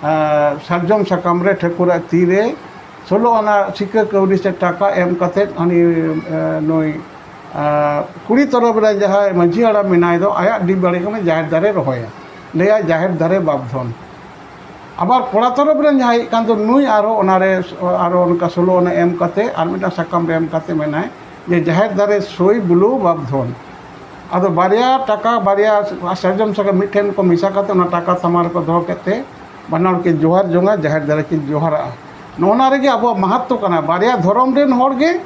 ᱮ, ᱥᱟᱨᱡᱚᱢ ᱥᱟᱠᱟᱢ ᱨᱮ ᱴᱷᱟᱹᱠᱩᱨᱟᱜ ᱛᱤᱨᱮ ᱥᱳᱞᱳ ᱟᱱᱟ ᱥᱤᱠᱟᱹ ᱠᱟᱹᱣᱰᱤ ᱥᱮ ᱴᱟᱠᱟ ᱮᱢ ᱠᱟᱛᱮᱫ ᱩᱱᱤ, ᱮ, ᱱᱩᱭ, ᱮ, ᱠᱩᱲᱤ ᱛᱚᱨᱚᱯ ᱨᱮ ᱡᱟᱦᱟᱸᱭ ᱢᱟᱹᱡᱷᱤ ᱦᱟᱲᱟᱢ ᱢᱮᱱᱟᱭ ᱫᱚ, ᱟᱭᱟᱜ ᱰᱤ ᱵᱟᱲᱜᱮ ᱠᱷᱚᱱ ᱡᱟᱦᱮᱨ ᱫᱟᱨᱮ ᱨᱚᱦᱚᱭᱟ, ᱞᱟᱹᱭᱟᱭ, "ᱡᱟᱦᱮᱨ ᱫᱟᱨᱮ ᱵᱟᱯᱫᱷᱚᱱ᱾" ᱟᱵᱟᱨ ᱠᱚᱲᱟ ᱛᱚᱨᱚᱯ ᱨᱮᱱ ᱡᱟᱦᱟᱸᱭ ᱦᱮᱡ ᱠᱟᱱ ᱫᱚ, ᱱᱩᱭ ᱟᱨᱦᱚᱸ ᱚᱱᱟᱨᱮ, ᱟᱨᱦᱚᱸ ᱚᱱᱠᱟ ᱥᱳᱞᱳ ᱟᱱᱟ ᱮᱢ ᱠᱟᱛᱮ ᱟᱨ ᱢᱤᱫᱴᱟᱝ ᱥᱟᱠᱟᱢ ᱨᱮ ᱮᱢ ᱠᱟᱛᱮ ᱢᱮᱱᱟᱭ ᱡᱮ, "ᱡᱟᱦᱮᱨ ᱫᱟᱨᱮ ᱥᱳᱭ ᱵᱩᱞᱟᱹᱣ ᱵᱟᱯᱫᱷᱚᱱ᱾" ᱟᱫᱚ ᱵᱟᱨᱭᱟ ᱴᱟᱠᱟ, ᱵᱟᱨᱭᱟ ᱥᱟᱨᱡᱚᱢ ᱥᱟᱠᱟᱢ ᱢᱤᱫᱴᱷᱮᱱ ᱠᱚ ᱢᱮᱥᱟ ᱠᱟᱛᱮ ᱚᱱᱟ ᱴᱟᱠᱟ ᱛᱷᱟᱢᱟ ᱨᱮᱠᱚ ᱫᱚᱦᱚ ᱠᱮᱫ ᱛᱮ ᱵᱟᱱᱟ ᱦᱚᱲ ᱠᱤᱱ ᱡᱚᱦᱟᱨ ᱡᱚᱝᱟ, ᱡᱟᱦᱮᱨ ᱫᱟᱨᱮ ᱠᱤᱱ ᱡᱚᱦᱟᱨᱟᱜᱼᱟ᱾ ᱱᱚᱜᱼᱚ ᱱᱟ ᱨᱮᱜᱮ ᱟᱵᱚᱣᱟᱜ ᱢᱟᱦᱟᱛᱛᱚ ᱠᱟᱱᱟ᱾ ᱵᱟᱨᱭᱟ ᱫᱷᱚᱨᱚᱢ ᱨᱮᱱ ᱦᱚᱲ ᱜᱮ,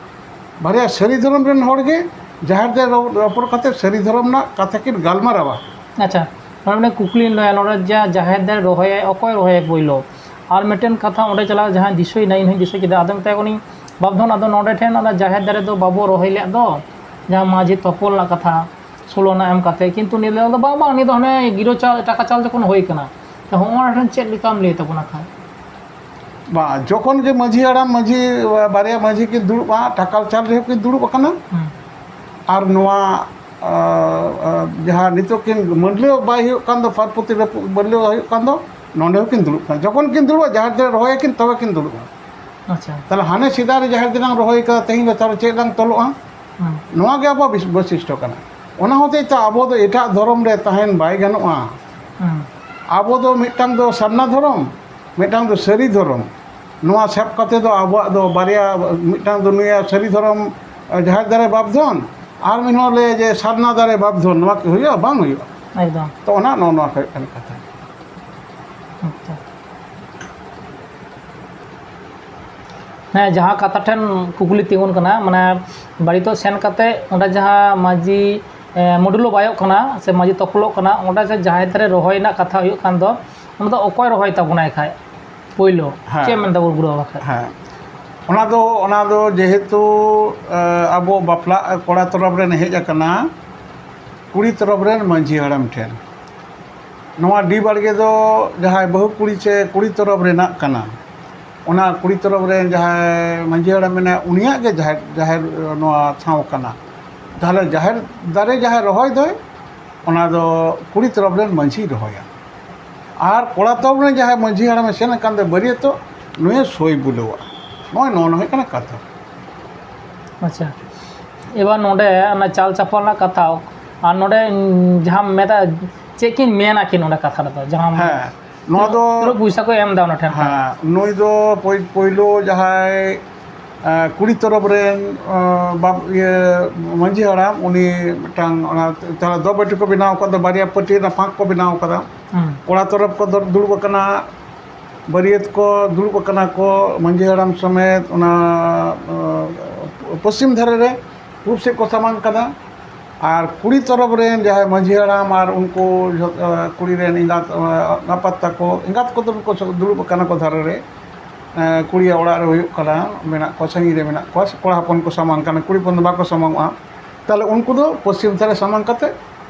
ᱵᱟᱨᱭᱟ ᱥᱟᱹᱨᱤ ᱫᱷᱚᱨᱚᱢ ᱨᱮᱱ ᱦᱚᱲ ᱜᱮ ᱡᱟᱦᱮᱨ ᱫᱟᱨᱮ ᱨᱚ-, ᱨᱚᱯᱚᱲ ᱠᱟᱛᱮ ᱥᱟᱹᱨᱤ ᱫᱷᱚᱨᱚᱢ ᱨᱮᱱᱟᱜ ᱠᱟᱛᱷᱟ ᱠᱤᱱ ᱜᱟᱞᱢᱟᱨᱟᱣᱟ᱾ ᱟᱪᱪᱷᱟ, ᱱᱚᱰᱮ ᱢᱤᱫᱴᱟᱝ ᱠᱩᱠᱞᱤᱧ ᱞᱟᱹᱭᱟ, ᱱᱚᱰᱮ ᱡᱟ ᱡᱟᱦᱮᱨ ᱫᱟᱨᱮ ᱨᱚᱦᱚᱭᱟᱭ, ᱚᱠᱚᱭ ᱨᱚᱦᱚᱭᱟᱭ ᱯᱳᱭᱞᱳ? ᱟᱨ ᱢᱤᱫᱴᱮᱱ ᱠᱟᱛᱷᱟ ᱚᱸᱰᱮ ᱪᱟᱞᱟᱣ ᱡᱟᱦᱟᱸᱭ ᱫᱤᱥᱟᱹᱭᱮᱱᱟ, ᱤᱧ ᱦᱚᱸᱧ ᱫᱤᱥᱟᱹ ᱠᱮᱫᱟ, ᱟᱫᱚ ᱢᱮᱛᱟᱭ ᱠᱟᱹᱱᱟᱹᱧ, "ᱵᱟᱯᱫᱷᱚᱱ, ᱟᱫᱚ ᱱᱚᱰᱮ ᱴᱷᱮᱱ ᱚᱱᱟ ᱡᱟᱦᱮᱨ ᱫᱟᱨᱮ ᱫᱚ ᱵᱟᱵᱚ ᱨᱚᱦᱚᱭ ᱞᱮᱫ ᱫᱚ, ᱡᱟᱦᱟᱸ ᱢᱟᱹᱡᱷᱤ ᱛᱚᱯᱚᱞ ᱨᱮᱱᱟᱜ ᱠᱟᱛᱷᱟ, ᱥᱳᱞᱳ ᱟᱱᱟ ᱮᱢ ᱠᱟᱛᱮ, ᱠᱤᱱᱛᱩ ᱱᱤᱭᱟᱹ ᱫᱚ ᱵᱟᱝ, ᱵᱟᱝ, ᱱᱤᱭᱟᱹ ᱫᱚ ᱦᱟᱱᱮ ᱜᱤᱨᱟᱹ ᱪᱟᱞ, ᱴᱟᱠᱟ ᱪᱟᱞ ᱡᱚᱠᱷᱚᱱ ᱦᱩᱭ ᱠᱟᱱᱟ, ᱛᱚ ᱦᱚᱸᱜᱼᱚ ᱱᱚᱰᱮ ᱴᱷᱮᱱ ᱪᱮᱫ ᱞᱮᱠᱟᱢ ᱞᱟᱹᱭ ᱛᱟᱵᱚᱱᱟ ᱠᱷᱟᱱ?" ᱵᱟᱝ, ᱡᱚᱠᱷᱚᱱ ᱜᱮ ᱢᱟᱹᱡᱷᱤ ᱦᱟᱲᱟᱢ, ᱢᱟᱹᱡᱷᱤ, ᱵᱟᱨᱭᱟ ᱢᱟᱹᱡᱷᱤ ᱠᱤᱱ ᱫᱩᱲᱩᱵᱼᱟ, ᱴᱟᱠᱟ ᱪᱟᱞ ᱨᱮᱦᱚᱸ ᱠᱤᱱ ᱫᱩᱲᱩᱵ ᱟᱠᱟᱱᱟ᱾ ᱦᱩᱸ᱾ ᱟᱨ ᱱᱚᱣᱟ, ᱟ, ᱟ, ᱡᱟᱦᱟᱸ ᱱᱤᱛᱚᱜ ᱠᱤᱱ ᱢᱟᱹᱰᱞᱟᱹ ᱵᱟᱭ ᱦᱩᱭᱩᱜ ᱠᱟᱱ ᱫᱚ, ᱯᱟᱨᱯᱚᱛᱤ ᱨᱟᱹᱯᱩᱫ ᱢᱟᱹᱰᱞᱟᱹ ᱦᱩᱭᱩᱜ ᱠᱟᱱ ᱫᱚ, ᱱᱚᱰᱮ ᱦᱚᱸ ᱠᱤᱱ ᱫᱩᱲᱩᱵ ᱠᱟᱱᱟ᱾ ᱡᱚᱠᱷᱚᱱ ᱠᱤᱱ ᱫᱩᱲᱩᱵᱼᱟ, ᱡᱟᱦᱮᱨ ᱨᱮ ᱨᱚᱦᱚᱭᱟᱠᱤᱱ, ᱛᱚᱵᱮ ᱠᱤᱱ ᱫᱩᱲᱩᱵᱼᱟ᱾ ᱟᱪᱪᱷᱟ᱾ ᱛᱟᱦᱞᱮ ᱦᱟᱱᱮ ᱥᱮᱫᱟᱭ ᱨᱮ ᱡᱟᱦᱮᱨ ᱨᱮᱱᱟᱝ ᱨᱚᱦᱚᱭ ᱠᱟᱫᱟ, ᱛᱮᱦᱮᱧ ᱫᱚ ᱛᱟᱦᱞᱮ ᱪᱮᱫ ᱨᱮᱱᱟᱝ ᱛᱚᱞᱚᱜᱼᱟ? ᱦᱩᱸ᱾ ᱱᱚᱣᱟ ᱜᱮ ᱟᱵᱚᱣᱟᱜ ᱵᱤᱥ-, ᱵᱳᱭᱥᱤᱥᱴᱚ ᱠᱟᱱᱟ᱾ ᱚᱱᱟ ᱦᱚᱛᱮᱡ ᱛᱮ ᱟᱵᱚ ᱫᱚ ᱮᱴᱟᱜ ᱫᱷᱚᱨᱚᱢ ᱨᱮ ᱛᱟᱦᱮᱱ ᱵᱟᱭ ᱜᱟᱱᱚᱜᱼᱟ᱾ ᱦᱩᱸ᱾ ᱟᱵᱚ ᱫᱚ ᱢᱤᱫᱴᱟᱝ ᱫᱚ ᱥᱟᱨᱱᱟ ᱫᱷᱚᱨᱚᱢ, ᱢᱤᱫᱴᱟᱝ ᱫᱚ ᱥᱟᱹᱨᱤ ᱫᱷᱚᱨᱚᱢ᱾ ᱱᱚᱣᱟ ᱥᱟᱵ ᱠᱟᱛᱮ ᱫᱚ ᱟᱵᱚᱣᱟᱜ ᱫᱚ ᱵᱟᱨᱭᱟ, ᱢᱤᱫᱴᱟᱝ ᱫᱚ ᱱᱩᱭᱟᱜ ᱥᱟᱹᱨᱤ ᱫᱷᱚᱨᱚᱢ, ᱡᱟᱦᱮᱨ ᱫᱟᱨᱮ ᱵᱟᱯᱫᱷᱚᱱ, ᱟᱨ ᱢᱤᱫ ᱦᱚᱲ ᱞᱟᱹᱭᱟ ᱡᱮ ᱥᱟᱨᱱᱟ ᱫᱟᱨᱮ ᱵᱟᱯᱫᱷᱚᱱ, ᱱᱚᱣᱟ ᱠᱤ ᱦᱩᱭᱩᱜᱼᱟ? ᱵᱟᱝ ᱦᱩᱭᱩᱜᱼᱟ᱾ ᱮᱠᱫᱚᱢ᱾ ᱛᱚ ᱚᱱᱟ, ᱱᱚᱜᱼᱚ ᱱᱚᱣᱟ ᱦᱩᱭᱩᱜ ᱠᱟᱱᱟ ᱠᱟᱛᱷᱟ᱾ ᱟᱪᱪᱷᱟ᱾ ᱦᱮᱸ, ᱡᱟᱦᱟᱸ ᱠᱟᱛᱷᱟ ᱴᱷᱮᱱ ᱠᱩᱠᱞᱤ ᱛᱤᱸᱜᱩᱱ ᱠᱟᱱᱟ, ᱢᱟᱱᱮ ᱵᱟᱲᱤᱛᱚᱜ ᱥᱮᱱ ᱠᱟᱛᱮ ᱚᱸᱰᱮ ᱡᱟᱦᱟᱸ ᱢᱟᱹᱡᱷᱤ, ᱮ, ᱢᱩᱰᱩᱞᱚ ᱵᱟᱭᱚᱜ ᱠᱟᱱᱟ ᱥᱮ ᱢᱟᱹᱡᱷᱤ ᱛᱚᱯᱚᱞᱚᱜ ᱠᱟᱱᱟ, ᱚᱸᱰᱮ ᱡᱮ ᱡᱟᱦᱮᱨ ᱫᱟᱨᱮ ᱨᱚᱦᱚᱭ ᱨᱮᱱᱟᱜ ᱠᱟᱛᱷᱟ ᱦᱩᱭᱩᱜ ᱠᱟᱱ ᱫᱚ, ᱚᱱᱟ ᱫᱚ ᱚᱠᱚᱭ ᱨᱚᱦᱚᱭ ᱛᱟᱵᱚᱱᱟᱭ ᱠᱷᱟᱡ ᱯᱳᱭᱞᱳ? ᱦᱮᱸ᱾ ᱪᱮᱫ ᱮᱢ ᱢᱮᱱ ᱛᱟᱵᱚᱱ ᱜᱩᱨᱩ ᱵᱟᱵᱟ ᱠᱷᱟᱡ? ᱦᱮᱸ, ᱚᱱᱟ ᱫᱚ, ᱚᱱᱟ ᱫᱚ ᱡᱮᱦᱮᱛᱩ, ᱮ, ᱟᱵᱚ ᱵᱟᱯᱞᱟᱜ ᱠᱚᱲᱟ ᱛᱚᱨᱚᱯ ᱨᱮᱱ ᱦᱮᱡ ᱟᱠᱟᱱᱟ, ᱠᱩᱲᱤ ᱛᱚᱨᱚᱯ ᱨᱮᱱ ᱢᱟᱹᱡᱷᱤ ᱦᱟᱲᱟᱢ ᱴᱷᱮᱱ᱾ ᱱᱚᱣᱟ ᱰᱤ ᱵᱟᱲᱜᱮ ᱫᱚ ᱡᱟᱦᱟᱸᱭ ᱵᱟᱹᱦᱩ ᱠᱩᱲᱤ ᱪᱮ ᱠᱩᱲᱤ ᱛᱚᱨᱚᱯ ᱨᱮᱱᱟᱜ ᱠᱟᱱᱟ᱾ ᱚᱱᱟ ᱠᱩᱲᱤ ᱛᱚᱨᱚᱯ ᱨᱮᱱ ᱡᱟᱦᱟᱸᱭ ᱢᱟᱹᱡᱷᱤ ᱦᱟᱲᱟᱢ ᱢᱮᱱᱟᱭᱟ, ᱩᱱᱤᱭᱟᱜ ᱜᱮ ᱡᱟᱦᱮᱨ, ᱡᱟᱦᱮᱨ ᱱᱚᱣᱟ ᱴᱷᱟᱶ ᱠᱟᱱᱟ᱾ ᱛᱟᱦᱞᱮ ᱡᱟᱦᱮᱨ ᱫᱟᱨᱮ ᱡᱟᱦᱟᱸᱭ ᱨᱚᱦᱚᱭ ᱫᱚᱭ, ᱚᱱᱟ ᱫᱚ ᱠᱩᱲᱤ ᱛᱚᱨᱚᱯ ᱨᱮᱱ ᱢᱟᱹᱡᱷᱤᱭ ᱨᱚᱦᱚᱭᱟ᱾ ᱟᱨ ᱠᱚᱲᱟ ᱛᱚᱨᱚᱯ ᱨᱮᱱ ᱡᱟᱦᱟᱸᱭ ᱢᱟᱹᱡᱷᱤ ᱦᱟᱲᱟᱢᱮ ᱥᱮᱱ ᱟᱠᱟᱱ ᱫᱚ ᱵᱟᱹᱨᱭᱟᱹᱛᱚᱜ, ᱱᱩᱭᱮ ᱥᱳᱭ ᱵᱩᱞᱟᱹᱣᱟᱜᱼᱟ᱾ ᱱᱚᱜᱼᱚᱭ ᱱᱚᱣᱟ ᱦᱩᱭᱩᱜ ᱠᱟᱱᱟ ᱠᱟᱛᱷᱟ᱾ ᱟᱪᱪᱷᱟ, ᱮᱵᱟᱨ ᱱᱚᱰᱮ ᱚᱱᱟ ᱪᱟᱞ ᱪᱟᱯᱚᱞ ᱨᱮᱱᱟᱜ ᱠᱟᱛᱷᱟ, ᱟᱨ ᱱᱚᱰᱮ, ᱩᱸ, ᱡᱟᱦᱟᱸᱢ ᱢᱮᱱᱟ, ᱪᱮᱫ ᱠᱤᱱ ᱢᱮᱱᱟ ᱠᱤᱱ ᱱᱚᱰᱮ ᱠᱟᱛᱷᱟ ᱨᱮᱫᱚ, ᱡᱟᱦᱟᱸ ᱦᱮᱸ, ᱱᱚᱣᱟ ᱫᱚ ᱛᱤᱱᱟᱹᱜ ᱯᱚᱭᱥᱟ ᱠᱚ ᱮᱢ ᱮᱫᱟ ᱚᱱᱟ ᱴᱷᱮᱱ ᱠᱷᱚᱱ? ᱦᱮᱸ, ᱱᱩᱭ ᱫᱚ ᱯᱳᱭ-, ᱯᱳᱭᱞᱳ ᱡᱟᱦᱟᱸᱭ, ᱮᱸ, ᱠᱩᱲᱤ ᱛᱚᱨᱚᱯ ᱨᱮᱱ, ᱮᱸ, ᱵᱟᱯ-, ᱤᱭᱟᱹ, ᱢᱟᱹᱡᱷᱤ ᱦᱟᱲᱟᱢ, ᱩᱱᱤ ᱢᱤᱫᱴᱟᱝ ᱚᱱᱟ ᱛᱟᱦᱞᱮ ᱫᱚ ᱵᱟᱹᱴᱤ ᱠᱚ ᱵᱮᱱᱟᱣ ᱟᱠᱟᱫ ᱫᱚ, ᱵᱟᱨᱭᱟ ᱯᱟᱹᱴᱤ ᱨᱮᱱᱟᱜ ᱯᱷᱟᱸᱠ ᱠᱚ ᱵᱮᱱᱟᱣ ᱟᱠᱟᱫᱟ᱾ ᱦᱩᱸ᱾ ᱠᱚᱲᱟ ᱛᱚᱨᱚᱯ ᱠᱚ ᱫᱩ-, ᱫᱩᱲᱩᱵ ᱟᱠᱟᱱᱟ, ᱵᱟᱹᱨᱭᱟᱹᱛ ᱠᱚ ᱫᱩᱲᱩᱵ ᱟᱠᱟᱱᱟ ᱠᱚ, ᱢᱟᱹᱡᱷᱤ ᱦᱟᱲᱟᱢ ᱥᱚᱢᱮᱛ ᱚᱱᱟ, ᱮᱸ, ᱯᱚᱥᱪᱤᱢ ᱫᱷᱟᱨᱮ ᱨᱮ, ᱯᱩᱵ ᱥᱮᱫ ᱠᱚ ᱥᱟᱢᱟᱝ ᱠᱟᱫᱟ᱾ ᱟᱨ ᱠᱩᱲᱤ ᱛᱚᱨᱚᱯ ᱨᱮᱱ ᱡᱟᱦᱟᱸᱭ ᱢᱟᱹᱡᱷᱤ ᱦᱟᱲᱟᱢ ᱟᱨ ᱩᱱᱠᱩ ᱡᱷᱚᱛ-, ᱟᱸ, ᱠᱩᱲᱤ ᱨᱮᱱ ᱮᱸᱜᱟᱛ, ᱟᱸ, ᱟᱯᱟᱛ ᱛᱟᱠᱚ, ᱮᱸᱜᱟᱛ ᱠᱚᱫᱚ ᱠᱚ ᱫᱩᱲᱩᱵ ᱟᱠᱟᱱᱟ ᱠᱚ ᱫᱷᱟᱨᱮ ᱨᱮ᱾ ᱟᱸ, ᱠᱩᱲᱤᱭᱟᱜ ᱚᱲᱟᱜ ᱨᱮ ᱦᱩᱭᱩᱜ ᱠᱟᱱᱟ, ᱢᱮᱱᱟᱜ ᱠᱚᱣᱟ, ᱥᱟᱺᱜᱤᱧ ᱨᱮ ᱢᱮᱱᱟᱜ ᱠᱚᱣᱟ, ᱠᱚᱲᱟ ᱦᱚᱯᱚᱱ ᱠᱚ ᱥᱟᱢᱟᱝ ᱠᱟᱱᱟ, ᱠᱩᱲᱤ ᱦᱚᱯᱚᱱ ᱫᱚ ᱵᱟᱠᱚ ᱥᱟᱢᱟᱝᱚᱜᱼᱟ᱾ ᱛᱟᱦᱞᱮ ᱩᱱᱠᱩ ᱫᱚ ᱯᱚᱥᱪᱤᱢ ᱫᱷᱟᱨᱮ ᱥᱟᱢᱟᱝ ᱠᱟᱛᱮ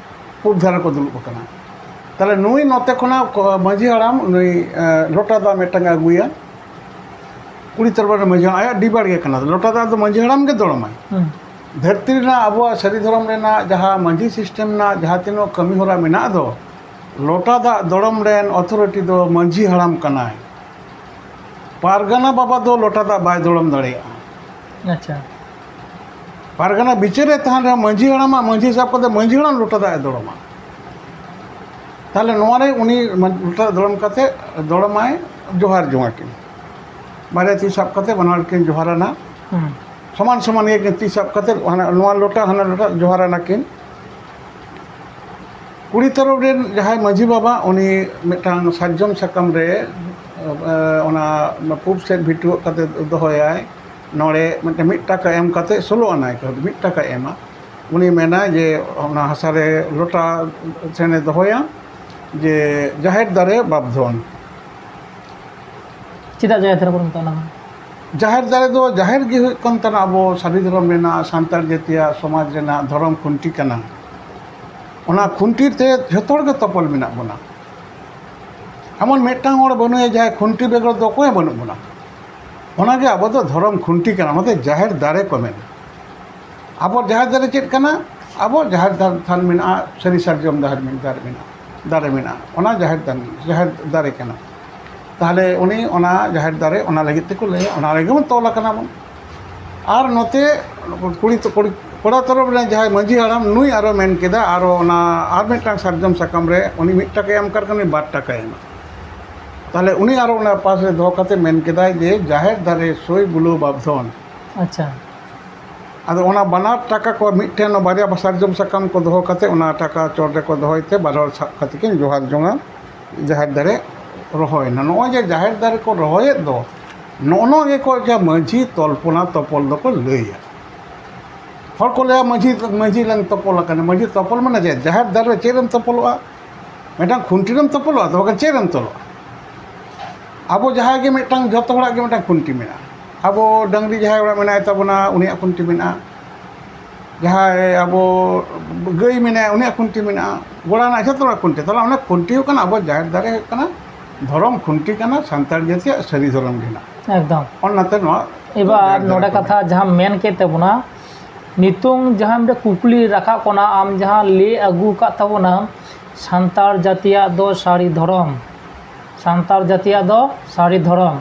ᱯᱩᱵ ᱫᱷᱟᱨᱮ ᱠᱚ ᱫᱩᱲᱩᱵ ᱟᱠᱟᱱᱟ᱾ ᱛᱟᱦᱞᱮ ᱱᱩᱭ ᱱᱚᱛᱮ ᱠᱷᱚᱱᱟᱜ ᱠᱚ-, ᱢᱟᱹᱡᱷᱤ ᱦᱟᱲᱟᱢ ᱱᱩᱭ, ᱟᱸ, ᱞᱚᱴᱟ ᱫᱟᱜ ᱢᱤᱫᱴᱟᱝ ᱮ ᱟᱹᱜᱩᱭᱟ᱾ ᱠᱩᱲᱤ ᱛᱚᱨᱚᱯ ᱨᱮ ᱢᱟᱹᱡᱷᱤ ᱦᱟᱲᱟᱢ, ᱟᱭᱟᱜ ᱰᱤᱵᱟᱹᱲ ᱜᱮ ᱠᱟᱱᱟ, ᱞᱚᱴᱟ ᱫᱟᱜ ᱫᱚ ᱢᱟᱹᱡᱷᱤ ᱦᱟᱲᱟᱢ ᱜᱮ ᱫᱚᱲᱚᱢᱟᱭ᱾ ᱦᱩᱸ᱾ ᱫᱷᱟᱹᱨᱛᱤ ᱨᱮᱱᱟᱜ ᱟᱵᱚᱣᱟᱜ ᱥᱟᱹᱨᱤ ᱫᱷᱚᱨᱚᱢ ᱨᱮᱱᱟᱜ ᱡᱟᱦᱟᱸ ᱢᱟᱹᱡᱷᱤ system ᱨᱮᱱᱟᱜ ᱡᱟᱦᱟᱸ ᱛᱤᱱᱟᱹᱜ ᱠᱟᱹᱢᱤ ᱦᱚᱨᱟ ᱢᱮᱱᱟᱜ ᱫᱚ, ᱞᱚᱴᱟ ᱫᱟᱜ ᱫᱚᱲᱚᱢ ᱨᱮᱱ authority ᱫᱚ ᱢᱟᱹᱡᱷᱤ ᱦᱟᱲᱟᱢ ᱠᱟᱱᱟᱭ᱾ ᱯᱟᱨᱜᱟᱱᱟ ᱵᱟᱵᱟ ᱫᱚ ᱞᱚᱴᱟ ᱫᱟᱜ ᱵᱟᱭ ᱫᱚᱲᱚᱢ ᱫᱟᱲᱮᱭᱟᱜᱼᱟ᱾ ᱟᱪᱪᱷᱟ᱾ ᱯᱟᱨᱜᱟᱱᱟ ᱵᱤᱪᱟᱹᱨ ᱨᱮ ᱛᱟᱦᱮᱱ ᱨᱮᱦᱚᱸ ᱢᱟᱹᱡᱷᱤ ᱦᱟᱲᱟᱢᱟᱜ ᱢᱟᱹᱡᱷᱤ ᱥᱟᱵ ᱠᱟᱛᱮ ᱢᱟᱹᱡᱷᱤ ᱦᱟᱲᱟᱢ ᱞᱚᱴᱟ ᱫᱟᱜ ᱮ ᱫᱚᱲᱚᱢᱟ᱾ ᱛᱟᱦᱞᱮ ᱱᱚᱣᱟ ᱨᱮ ᱩᱱᱤ ᱞᱚᱴᱟ ᱫᱟᱜ ᱫᱚᱲᱚᱢ ᱠᱟᱛᱮ ᱫᱚᱲᱚᱢᱟᱭ, ᱡᱚᱦᱟᱨ ᱡᱚᱝᱟ ᱠᱤᱱ᱾ ᱵᱟᱨᱭᱟ ᱛᱤ ᱥᱟᱵ ᱠᱟᱛᱮ ᱵᱟᱱᱟᱨ ᱠᱤᱱ ᱡᱚᱦᱟᱨᱟᱱᱟ᱾ ᱦᱩᱸ᱾ ᱥᱚᱢᱟᱱ ᱥᱚᱢᱟᱱ ᱜᱮ ᱠᱤᱱ ᱛᱤ ᱥᱟᱵ ᱠᱟᱛᱮ, ᱦᱟᱱᱟ ᱱᱚᱣᱟ ᱞᱚᱴᱟ ᱦᱟᱱᱟ ᱞᱚᱴᱟ ᱡᱚᱦᱟᱨᱟᱱᱟ ᱠᱤᱱ᱾ ᱠᱩᱲᱤ ᱛᱚᱨᱚᱯ ᱨᱮᱱ ᱡᱟᱦᱟᱸᱭ ᱢᱟᱹᱡᱷᱤ ᱵᱟᱵᱟ, ᱩᱱᱤ ᱢᱤᱫᱴᱟᱝ ᱥᱟᱨᱡᱚᱢ ᱥᱟᱠᱟᱢ ᱨᱮ, ᱮ, ᱚᱱᱟ ᱯᱩᱵ ᱥᱮᱫ ᱵᱷᱤᱴᱩᱣᱟᱹᱜ ᱠᱟᱛᱮ ᱫᱚᱦᱚᱭᱟᱭ᱾ ᱱᱚᱰᱮ ᱢᱤᱫᱴᱟᱝ ᱢᱤᱫ ᱴᱟᱠᱟ ᱮᱢ ᱠᱟᱛᱮ ᱥᱳᱞᱳ ᱟᱱᱟᱭ ᱠᱟᱹᱣᱰᱤ, ᱢᱤᱫ ᱴᱟᱠᱟ ᱮᱢᱟ᱾ ᱩᱱᱤ ᱢᱮᱱᱟᱭ ᱡᱮ ᱚᱱᱟ ᱦᱟᱥᱟ ᱨᱮ ᱞᱚᱴᱟ ᱴᱷᱮᱱᱮ ᱫᱚᱦᱚᱭᱟ ᱡᱮ ᱡᱟᱦᱮᱨ ᱫᱟᱨᱮ ᱵᱟᱯᱫᱷᱚᱱ᱾ ᱪᱮᱫᱟᱜ ᱡᱟᱦᱮᱨ ᱫᱟᱨᱮ ᱵᱚᱱ ᱢᱮᱛᱟᱜᱼᱟ ᱚᱱᱟ ᱫᱚ? ᱡᱟᱦᱮᱨ ᱫᱟᱨᱮ ᱫᱚ, ᱡᱟᱦᱮᱨ ᱜᱮ ᱦᱩᱭᱩᱜ ᱠᱟᱱ ᱛᱟᱵᱚᱱᱟ ᱟᱵᱚ ᱥᱟᱹᱨᱤ ᱫᱷᱚᱨᱚᱢ ᱨᱮᱱᱟᱜ, ᱥᱟᱱᱛᱟᱲ ᱡᱟᱹᱛᱤᱭᱟᱜ ᱥᱚᱢᱟᱡᱽ ᱨᱮᱱᱟᱜ ᱫᱷᱚᱨᱚᱢ ᱠᱷᱩᱱᱴᱤ ᱠᱟᱱᱟ᱾ ᱚᱱᱟ ᱠᱷᱩᱱᱴᱤ ᱛᱮ ᱡᱷᱚᱛᱚ ᱦᱚᱲ ᱜᱮ ᱛᱚᱯᱚᱞ ᱢᱮᱱᱟᱜ ᱵᱚᱱᱟ᱾ ᱮᱢᱚᱱ ᱢᱤᱫᱴᱟᱝ ᱦᱚᱲ ᱵᱟᱹᱱᱩᱭᱟ ᱡᱟᱦᱟᱸᱭ ᱠᱷᱩᱱᱴᱤ ᱵᱮᱜᱚᱨ ᱫᱚ ᱚᱠᱚᱭ ᱦᱚᱸ ᱵᱟᱹᱱᱩᱜ ᱵᱚᱱᱟ᱾ ᱚᱱᱟᱜᱮ ᱟᱵᱚ ᱫᱚ ᱫᱷᱚᱨᱚᱢ ᱠᱷᱩᱱᱴᱤ ᱠᱟᱱᱟ, ᱚᱱᱟᱛᱮ ᱡᱟᱦᱮᱨ ᱫᱟᱨᱮ ᱠᱚ ᱢᱮᱱᱟ᱾ ᱟᱵᱚ ᱡᱟᱦᱮᱨ ᱫᱟᱨᱮ ᱪᱮᱫ ᱠᱟᱱᱟ? ᱟᱵᱚ ᱡᱟᱦᱮᱨ ᱫᱟᱨᱮ ᱛᱷᱟᱱ ᱢᱮᱱᱟᱜᱼᱟ, ᱥᱟᱹᱨᱤ ᱥᱟᱨᱡᱚᱢ ᱡᱟᱦᱮᱨ ᱢᱮᱱ-, ᱫᱟᱨᱮ ᱢᱮᱱᱟᱜᱼᱟ, ᱫᱟᱨᱮ ᱢᱮᱱᱟᱜᱼᱟ, ᱚᱱᱟ ᱡᱟᱦᱮᱨ ᱫᱟᱨᱮ, ᱡᱟᱦᱮᱨ ᱫᱟᱨᱮ ᱠᱟᱱᱟ᱾ ᱛᱟᱦᱞᱮ ᱩᱱᱤ ᱚᱱᱟ ᱡᱟᱦᱮᱨ ᱫᱟᱨᱮ ᱚᱱᱟ ᱞᱟᱹᱜᱤᱫ ᱛᱮᱠᱚ ᱞᱟᱹᱭᱟ, ᱚᱱᱟ ᱨᱮᱜᱮ ᱵᱚᱱ ᱛᱚᱞ ᱟᱠᱟᱱᱟ ᱵᱚᱱ᱾ ᱟᱨ ᱱᱚᱛᱮ ᱠᱩᱲᱤ ᱛᱚ-, ᱠᱩᱲᱤ, ᱠᱚᱲᱟ ᱛᱚᱨᱚᱯ ᱨᱮᱱ ᱡᱟᱦᱟᱸᱭ ᱢᱟᱹᱡᱷᱤ ᱦᱟᱲᱟᱢ, ᱱᱩᱭ ᱟᱨᱚ ᱢᱮᱱ ᱠᱮᱫᱟ, ᱟᱨᱚ ᱚᱱᱟ ᱟᱨ ᱢᱤᱫᱴᱟᱝ ᱥᱟᱨᱡᱚᱢ ᱥᱟᱠᱟᱢ ᱨᱮ ᱩᱱᱤ ᱢᱤᱫ ᱴᱟᱠᱟᱭ ᱮᱢ ᱠᱟᱫ ᱠᱷᱟᱱ ᱩᱱᱤ ᱵᱟᱨ ᱴᱟᱠᱟᱭ ᱮᱢᱟ᱾ ᱛᱟᱦᱞᱮ ᱩᱱᱤ ᱟᱨᱚ ᱚᱱᱟ ᱯᱟᱥ ᱨᱮ ᱫᱚᱦᱚ ᱠᱟᱛᱮ ᱢᱮᱱ ᱠᱮᱫᱟᱭ ᱡᱮ, ᱡᱟᱦᱮᱨ ᱫᱟᱨᱮ ᱥᱳᱭ ᱵᱩᱞᱟᱹᱣ ᱵᱟᱯᱫᱷᱚᱱ᱾ ᱟᱪᱪᱷᱟ᱾ ᱟᱫᱚ ᱚᱱᱟ ᱵᱟᱱᱟᱨ ᱴᱟᱠᱟ ᱠᱚ ᱢᱤᱫᱴᱷᱮᱱ ᱵᱟᱨᱭᱟ ᱥᱟᱨᱡᱚᱢ ᱥᱟᱠᱟᱢ ᱠᱚ ᱫᱚᱦᱚ ᱠᱟᱛᱮ ᱚᱱᱟ ᱴᱟᱠᱟ ᱪᱚᱴ ᱨᱮᱠᱚ ᱫᱚᱦᱚᱭ ᱛᱮ ᱵᱟᱨ ᱦᱚᱲ ᱥᱟᱵ ᱠᱟᱛᱮ ᱠᱤᱱ ᱡᱚᱦᱟᱨ ᱡᱚᱝᱟ, ᱡᱟᱦᱮᱨ ᱫᱟᱨᱮ ᱨᱚᱦᱚᱭᱮᱱᱟ᱾ ᱱᱚᱜᱼᱚᱭ ᱡᱮ ᱡᱟᱦᱮᱨ ᱫᱟᱨᱮ ᱠᱚ ᱨᱚᱦᱚᱭᱮᱫ ᱫᱚ, ᱱᱚᱜᱼᱚ ᱱᱚᱣᱟ ᱜᱮᱠᱚ ᱡᱟᱦᱟᱸ ᱢᱟᱹᱡᱷᱤ ᱛᱚᱞᱯᱚᱱᱟ ᱛᱚᱯᱚᱞ ᱫᱚᱠᱚ ᱞᱟᱹᱭᱟ᱾ ᱦᱚᱲ ᱠᱚ ᱞᱟᱹᱭᱟ, "ᱢᱟᱹᱡᱷᱤ, ᱢᱟᱹᱡᱷᱤ ᱞᱟᱝ ᱛᱚᱯᱚᱞ ᱟᱠᱟᱱᱟ᱾" ᱢᱟᱹᱡᱷᱤ ᱛᱚᱯᱚᱞ ᱢᱟᱱᱮ ᱪᱮᱫ? ᱡᱟᱦᱮᱨ ᱫᱟᱨᱮ ᱨᱮ ᱪᱮᱫ ᱮᱢ ᱛᱚᱯᱚᱞᱚᱜᱼᱟ? ᱢᱤᱫᱴᱟᱝ ᱠᱷᱩᱱᱴᱤ ᱨᱮᱢ ᱛᱚᱯᱚᱞᱚᱜᱼᱟ, ᱛᱚ ᱵᱟᱠᱷᱟᱱ ᱪᱮᱫ ᱨᱮᱢ ᱛᱚᱞᱚᱜᱼᱟ? ᱟᱵᱚ ᱡᱟᱦᱟᱸᱭ ᱜᱮ ᱢᱤᱫᱴᱟᱝ, ᱡᱚᱛᱚ ᱦᱚᱲᱟᱜ ᱜᱮ ᱢᱤᱫᱴᱟᱝ ᱠᱷᱩᱱᱴᱤ ᱢᱮᱱᱟᱜᱼᱟ᱾ ᱟᱵᱚ ᱰᱟᱹᱝᱨᱤ ᱡᱟᱦᱟᱸᱭ ᱚᱲᱟᱜ ᱢᱮᱱᱟᱭ ᱛᱟᱵᱚᱱᱟ, ᱩᱱᱤᱭᱟᱜ ᱠᱷᱩᱱᱴᱤ ᱢᱮᱱᱟᱜᱼᱟ᱾ ᱡᱟᱦᱟᱸᱭ ᱟᱵᱚ ᱜᱟᱹᱭ ᱢᱮᱱᱟᱭᱟ, ᱩᱱᱤᱭᱟᱜ ᱠᱷᱩᱱᱴᱤ ᱢᱮᱱᱟᱜᱼᱟ᱾ ᱜᱚᱲᱟ ᱨᱮᱱᱟᱜ ᱡᱚᱛᱚ ᱦᱚᱲᱟᱜ ᱠᱷᱩᱱᱴᱤ᱾ ᱛᱟᱦᱚᱞᱮ ᱚᱱᱟ ᱠᱷᱩᱱᱴᱤ ᱦᱩᱭᱩᱜ ᱠᱟᱱᱟ, ᱟᱵᱚ ᱡᱟᱦᱮᱨ ᱫᱟᱨᱮ ᱦᱩᱭᱩᱜ ᱠᱟᱱᱟ ᱫᱷᱚᱨᱚᱢ ᱠᱷᱩᱱᱴᱤ ᱠᱟᱱᱟ, ᱥᱟᱱᱛᱟᱲ ᱡᱟᱹᱛᱤᱭᱟᱜ ᱥᱟᱹᱨᱤ ᱫᱷᱚᱨᱚᱢ ᱨᱮᱱᱟᱜ᱾ ᱮᱠᱫᱚᱢ᱾ ᱚᱱᱟᱛᱮ ᱱᱚᱣᱟ ᱮᱵᱟᱨ ᱡᱟᱦᱮᱨ ᱫᱟᱨᱮ ᱱᱚᱰᱮ ᱠᱚ ᱠᱟᱛᱷᱟ ᱢᱮᱱᱟ᱾ ᱡᱟᱦᱟᱸ ᱢᱮᱱ ᱠᱮᱫ ᱛᱟᱵᱚᱱᱟ, ᱱᱤᱛᱚᱝ ᱡᱟᱦᱟᱸ ᱢᱤᱫᱴᱮᱱ ᱠᱩᱠᱞᱤ ᱨᱟᱠᱟᱵ ᱠᱟᱱᱟ, ᱟᱢ ᱡᱟᱦᱟᱸ ᱞᱟᱹᱭ ᱟᱹᱜᱩ ᱟᱠᱟᱫ ᱛᱟᱵᱚᱱᱟ, ᱥᱟᱱᱛᱟᱲ ᱡᱟᱹᱛᱤᱭᱟᱜ ᱫᱚ ᱥᱟᱹᱨᱤ ᱫᱷᱚᱨᱚᱢ, ᱥᱟᱱᱛᱟᱲ ᱡᱟᱹᱛᱤᱭᱟᱜ ᱫᱚ ᱥᱟᱹᱨᱤ ᱫᱷᱚᱨᱚᱢ᱾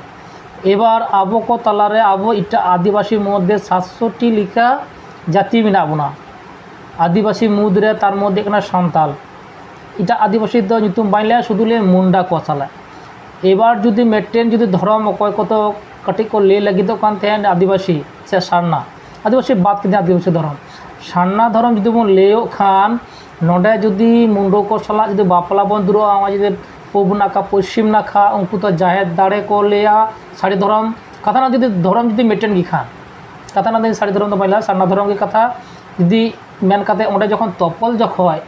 ᱮᱵᱟᱨ ᱟᱵᱚ ᱠᱚ ᱛᱟᱞᱟᱨᱮ ᱟᱵᱚ ᱮᱴᱟᱜ ᱟᱹᱫᱤᱵᱟᱹᱥᱤ ᱢᱚᱫᱽᱫᱷᱮ ᱥᱟᱛᱥᱚᱴᱤ ᱞᱮᱠᱟ ᱡᱟᱹᱛᱤ ᱢᱮᱱᱟᱜ ᱵᱚᱱᱟ᱾ ᱟᱹᱫᱤᱵᱟᱹᱥᱤ ᱢᱩᱫᱽᱨᱮ ᱛᱟᱨ ᱢᱚᱫᱽᱫᱷᱮ ᱠᱟᱱᱟ ᱥᱟᱱᱛᱟᱞ᱾ ᱮᱴᱟᱜ ᱟᱹᱫᱤᱵᱟᱹᱥᱤ ᱫᱚ ᱧᱩᱛᱩᱢ ᱵᱟᱹᱧ ᱞᱟᱹᱭᱟ, ᱥᱩᱫᱷᱩ ᱞᱟᱹᱭ ᱢᱩᱱᱰᱟ ᱠᱚ ᱥᱟᱞᱟᱜ᱾ ᱮᱵᱟᱨ ᱡᱩᱫᱤ ᱢᱤᱫᱴᱮᱱ ᱡᱩᱫᱤ ᱫᱷᱚᱨᱚᱢ ᱚᱠᱚᱭ ᱠᱚᱫᱚ ᱠᱟᱹᱴᱤᱡ ᱠᱚ ᱞᱟᱹᱭ ᱞᱟᱹᱜᱤᱫᱚᱜ ᱠᱟᱱ ᱛᱟᱦᱮᱸᱫ ᱟᱹᱫᱤᱵᱟᱹᱥᱤ ᱥᱮ ᱥᱟᱨᱱᱟ, ᱟᱹᱫᱤᱵᱟᱹᱥᱤ ᱵᱟᱫ ᱠᱮᱫᱟ ᱟᱹᱫᱤᱵᱟᱹᱥᱤ ᱫᱷᱚᱨᱚᱢ, ᱥᱟᱨᱱᱟ ᱫᱷᱚᱨᱚᱢ ᱡᱩᱫᱤ ᱵᱚᱱ ᱞᱟᱹᱭᱚᱜ ᱠᱷᱟᱱ, ᱱᱚᱰᱮ ᱡᱩᱫᱤ ᱢᱩᱱᱰᱟ ᱠᱚ ᱥᱟᱞᱟᱜ ᱡᱩᱫᱤ ᱵᱟᱯᱞᱟ ᱵᱚᱱ ᱫᱩᱲᱩᱵᱼᱟ, ᱱᱚᱣᱟ ᱡᱩᱫᱤ ᱯᱩᱵ ᱱᱟᱠᱷᱟ, ᱯᱚᱥᱪᱤᱢ ᱱᱟᱠᱷᱟ, ᱩᱱᱠᱩ ᱫᱚ ᱡᱟᱦᱮᱨ ᱫᱟᱲᱮ ᱠᱚ ᱞᱟᱹᱭᱟ ᱥᱟᱹᱨᱤ ᱫᱷᱚᱨᱚᱢ᱾ ᱠᱟᱛᱷᱟ ᱨᱮᱱᱟᱜ ᱡᱩᱫᱤ ᱫᱷᱚᱨᱚᱢ ᱡᱩᱫᱤ ᱢᱤᱫᱴᱮᱱ ᱜᱮ ᱠᱷᱟᱱ, ᱠᱟᱛᱷᱟ ᱨᱮᱱᱟᱜ ᱫᱚ ᱥᱟᱹᱨᱤ ᱫᱷᱚᱨᱚᱢ ᱫᱚ ᱵᱟᱹᱧ ᱞᱟᱹᱭᱟ, ᱥᱟᱨᱱᱟ ᱫᱷᱚᱨᱚᱢ ᱜᱮ ᱠᱟᱛᱷᱟ᱾ ᱡᱩᱫᱤ ᱢᱮᱱ ᱠᱟᱛᱮ ᱚᱸᱰᱮ ᱡᱚᱠᱷᱚᱱ ᱛᱚᱯᱚᱞ ᱡᱚᱠᱷᱚᱡ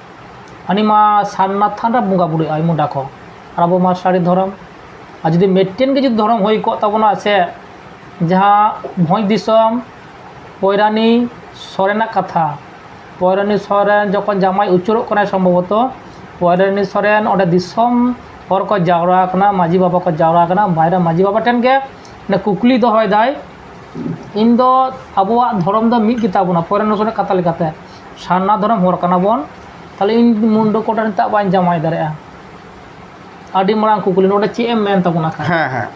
ᱦᱟᱹᱱᱤ ᱢᱟ ᱥᱟᱨᱱᱟ ᱛᱷᱟᱱ ᱨᱮ ᱵᱚᱸᱜᱟ ᱵᱩᱨᱩᱭ ᱟᱭ ᱢᱩᱱᱰᱟ ᱠᱚ, ᱟᱨ ᱟᱵᱚ ᱢᱟ ᱥᱟᱹᱨᱤ ᱫᱷᱚᱨᱚᱢ᱾ ᱟᱨ ᱡᱩᱫᱤ ᱢᱤᱫᱴᱮᱱ ᱜᱮ ᱡᱩᱫᱤ ᱫᱷᱚᱨᱚᱢ ᱦᱩᱭ ᱠᱚᱜ ᱛᱟᱵᱚᱱᱟ ᱥᱮ, ᱡᱟᱦᱟᱸ ᱵᱷᱚᱸᱡᱽ ᱫᱤᱥᱚᱢ ᱯᱚᱭᱨᱟᱱᱤ ᱥᱚᱨᱮᱱᱟᱜ ᱠᱟᱛᱷᱟ, ᱯᱚᱭᱨᱟᱱᱤ ᱥᱚᱨᱮᱱ ᱡᱚᱠᱷᱚᱱ ᱡᱟᱶᱟᱭ ᱩᱪᱟᱹᱲᱚᱜ ᱠᱟᱱᱟᱭ ᱥᱚᱢᱵᱷᱚᱵᱚᱛᱚ, ᱯᱚᱭᱨᱟᱱᱤ ᱥᱚᱨᱮᱱ ᱚᱸᱰᱮ ᱫᱤᱥᱚᱢ ᱦᱚᱲ ᱠᱚ ᱡᱟᱣᱨᱟ ᱟᱠᱟᱱᱟ, ᱢᱟᱹᱡᱷᱤ ᱵᱟᱵᱟ ᱠᱚ ᱡᱟᱣᱨᱟ ᱟᱠᱟᱱᱟ, ᱵᱟᱭᱨᱮ ᱢᱟᱹᱡᱷᱤ ᱵᱟᱵᱟ ᱴᱷᱮᱱ ᱜᱮ ᱚᱸᱰᱮ ᱠᱩᱠᱞᱤ ᱫᱚᱦᱚᱭᱮᱫᱟᱭ, "ᱤᱧ ᱫᱚ ᱟᱵᱚᱣᱟᱜ ᱫᱷᱚᱨᱚᱢ ᱫᱚ ᱢᱤᱫ ᱜᱮᱛᱟ ᱵᱚᱱᱟ, ᱯᱚᱭᱨᱟᱱᱤ ᱥᱚᱨᱮᱱᱟᱜ ᱠᱟᱛᱷᱟ ᱞᱮᱠᱟᱛᱮ ᱥᱟᱨᱱᱟ ᱫᱷᱚᱨᱚᱢ ᱦᱚᱲ ᱠᱟᱱᱟ ᱵᱚᱱ, ᱛᱟᱦᱞᱮ ᱤᱧ ᱢᱩᱱᱰᱟ ᱠᱚᱴᱟ ᱱᱤᱛᱚᱜ ᱵᱟᱹᱧ ᱡᱟᱶᱟᱭ ᱫᱟᱲᱮᱭᱟᱜᱼᱟ?" ᱟᱹᱰᱤ ᱢᱟᱨᱟᱝ ᱠᱩᱠᱞᱤ, ᱱᱚᱰᱮ ᱪᱮᱫ ᱮᱢ ᱢᱮᱱ ᱛᱟᱵᱚᱱᱟ ᱠᱷᱟᱱ? ᱦᱮᱸ, ᱦᱮᱸ᱾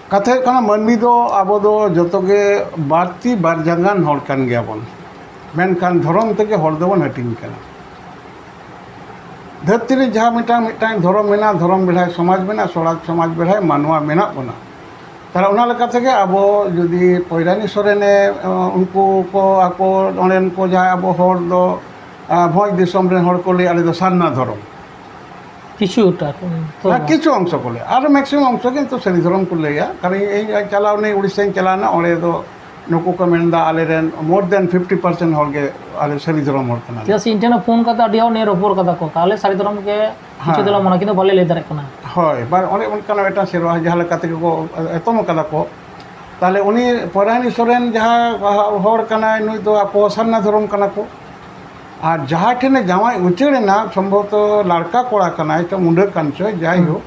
ᱠᱟᱛᱷᱟ ᱦᱩᱭᱩᱜ ᱠᱟᱱᱟ, ᱢᱟᱹᱱᱢᱤ ᱫᱚ ᱟᱵᱚ ᱫᱚ ᱡᱚᱛᱚ ᱜᱮ ᱵᱟᱨ ᱛᱤ ᱵᱟᱨ ᱡᱟᱸᱜᱟᱱ ᱦᱚᱲ ᱠᱟᱱ ᱜᱮᱭᱟ ᱵᱚᱱ, ᱢᱮᱱᱠᱷᱟᱱ ᱫᱷᱚᱨᱚᱢ ᱛᱮᱜᱮ ᱦᱚᱲ ᱫᱚᱵᱚᱱ ᱦᱟᱹᱴᱤᱧ ᱠᱟᱱᱟ᱾ ᱫᱷᱟᱹᱨᱛᱤ ᱨᱮ ᱡᱟᱦᱟᱸ ᱢᱤᱫᱴᱟᱝ, ᱢᱤᱫᱴᱟᱝ ᱫᱷᱚᱨᱚᱢ ᱢᱮᱱᱟᱜᱼᱟ, ᱫᱷᱚᱨᱚᱢ ᱵᱮᱲᱦᱟᱭ ᱥᱚᱢᱟᱡᱽ ᱢᱮᱱᱟᱜᱼᱟ, ᱥᱚᱢᱟᱡᱽ, ᱥᱚᱢᱟᱡᱽ ᱵᱮᱲᱦᱟᱭ ᱢᱟᱱᱣᱟ ᱢᱮᱱᱟᱜ ᱵᱚᱱᱟ᱾ ᱛᱟᱦᱞᱮ ᱚᱱᱟ ᱞᱮᱠᱟ ᱛᱮᱜᱮ ᱟᱵᱚ ᱡᱩᱫᱤ ᱯᱚᱭᱨᱟᱱᱤ ᱥᱚᱨᱮᱱᱮ, ᱩᱱᱠᱩ ᱠᱚ ᱟᱠᱚ ᱚᱸᱰᱮᱱ ᱠᱚ ᱡᱟᱦᱟᱸᱭ ᱟᱵᱚ ᱦᱚᱲ ᱫᱚ, ᱟᱸ, ᱵᱷᱚᱸᱡᱽ ᱫᱤᱥᱚᱢ ᱨᱮᱱ ᱦᱚᱲ ᱠᱚ ᱞᱟᱹᱭᱟ, "ᱟᱞᱮ ᱫᱚ ᱥᱟᱨᱱᱟ ᱫᱷᱚᱨᱚᱢ᱾" ᱠᱤᱪᱷᱩᱴᱟ, ᱛᱚ ᱦᱮᱸ, ᱵᱟᱝ᱾ ᱠᱤᱪᱷᱩ ᱚᱝᱥᱚ ᱠᱚ ᱞᱟᱹᱭᱟ, ᱟᱨ maximum ᱚᱝᱥᱚ ᱜᱮ ᱱᱤᱛᱚᱜ ᱥᱟᱹᱨᱤ ᱫᱷᱚᱨᱚᱢ ᱠᱚ ᱞᱟᱹᱭᱟ᱾ ᱠᱟᱨᱚᱱ ᱤᱧ ᱪᱟᱞᱟᱣ ᱱᱟᱹᱧ, ᱩᱲᱤᱥᱥᱟᱧ ᱪᱟᱞᱟᱣᱱᱟ, ᱚᱸᱰᱮ ᱫᱚ ᱱᱩᱠᱩ ᱠᱚ ᱢᱮᱱᱫᱟ ᱟᱞᱮᱨᱮᱱ more than fifty percent ᱦᱚᱲ ᱜᱮ ᱟᱞᱮ ᱥᱟᱹᱨᱤ ᱫᱷᱚᱨᱚᱢ ᱦᱚᱲ ᱠᱟᱱᱟᱞᱮ᱾ ᱪᱮᱫᱟᱜ ᱥᱮ ᱤᱧ ᱴᱷᱮᱱ ᱦᱚᱸ ᱯᱷᱳᱱ ᱠᱟᱛᱮ ᱟᱹᱰᱤ ᱦᱚᱲ ᱱᱤᱭᱟᱹ ᱨᱚᱯᱚᱲ ᱠᱟᱫᱟ ᱠᱚ, ᱛᱟᱦᱚᱞᱮ ᱥᱟᱹᱨᱤ ᱫᱷᱚᱨᱚᱢ ᱜᱮ ᱠᱤᱪᱷᱩ ᱦᱮᱸ᱾ ᱫᱚᱞᱮ ᱢᱟᱱᱟ, ᱠᱤᱱᱛᱩ ᱵᱟᱞᱮ ᱞᱟᱹᱭ ᱫᱟᱲᱮᱭᱟᱜ ᱠᱟᱱᱟ᱾ ᱦᱳᱭ, ᱵᱟᱝ, ᱚᱱᱮ ᱚᱱᱠᱟᱱᱟᱜ ᱢᱤᱫᱴᱟᱝ ᱥᱮᱨᱣᱟ ᱡᱟᱦᱟᱸ ᱞᱮᱠᱟ ᱛᱮᱜᱮ ᱠᱚ ᱮᱛᱚᱢ ᱠᱟᱫᱟ ᱠᱚ, ᱛᱟᱦᱚᱞᱮ ᱩᱱᱤ ᱯᱚᱭᱨᱟᱱᱤ ᱥᱚᱨᱮᱱ ᱡᱟᱦᱟᱸ ᱦᱚᱲ ᱠᱟᱱᱟᱭ, ᱱᱩᱭ ᱫᱚ ᱟᱠᱚ ᱥᱟᱨᱱᱟ ᱫᱷᱚᱨᱚᱢ ᱠᱟᱱᱟ ᱠᱚ, ᱟᱨ ᱡᱟᱦᱟᱸᱭ ᱴᱷᱮᱱᱮ ᱡᱟᱶᱟᱭ ᱩᱪᱟᱹᱲ ᱮᱱᱟ, ᱥᱚᱢᱵᱷᱚᱵᱚᱛᱚ ᱞᱟᱲᱠᱟ ᱠᱚᱲᱟ ᱠᱟᱱᱟᱭ, ᱥᱮ ᱢᱩᱸᱰᱟᱹ ᱠᱟᱱ ᱪᱚᱭ, ᱡᱟᱭᱦᱳᱠ,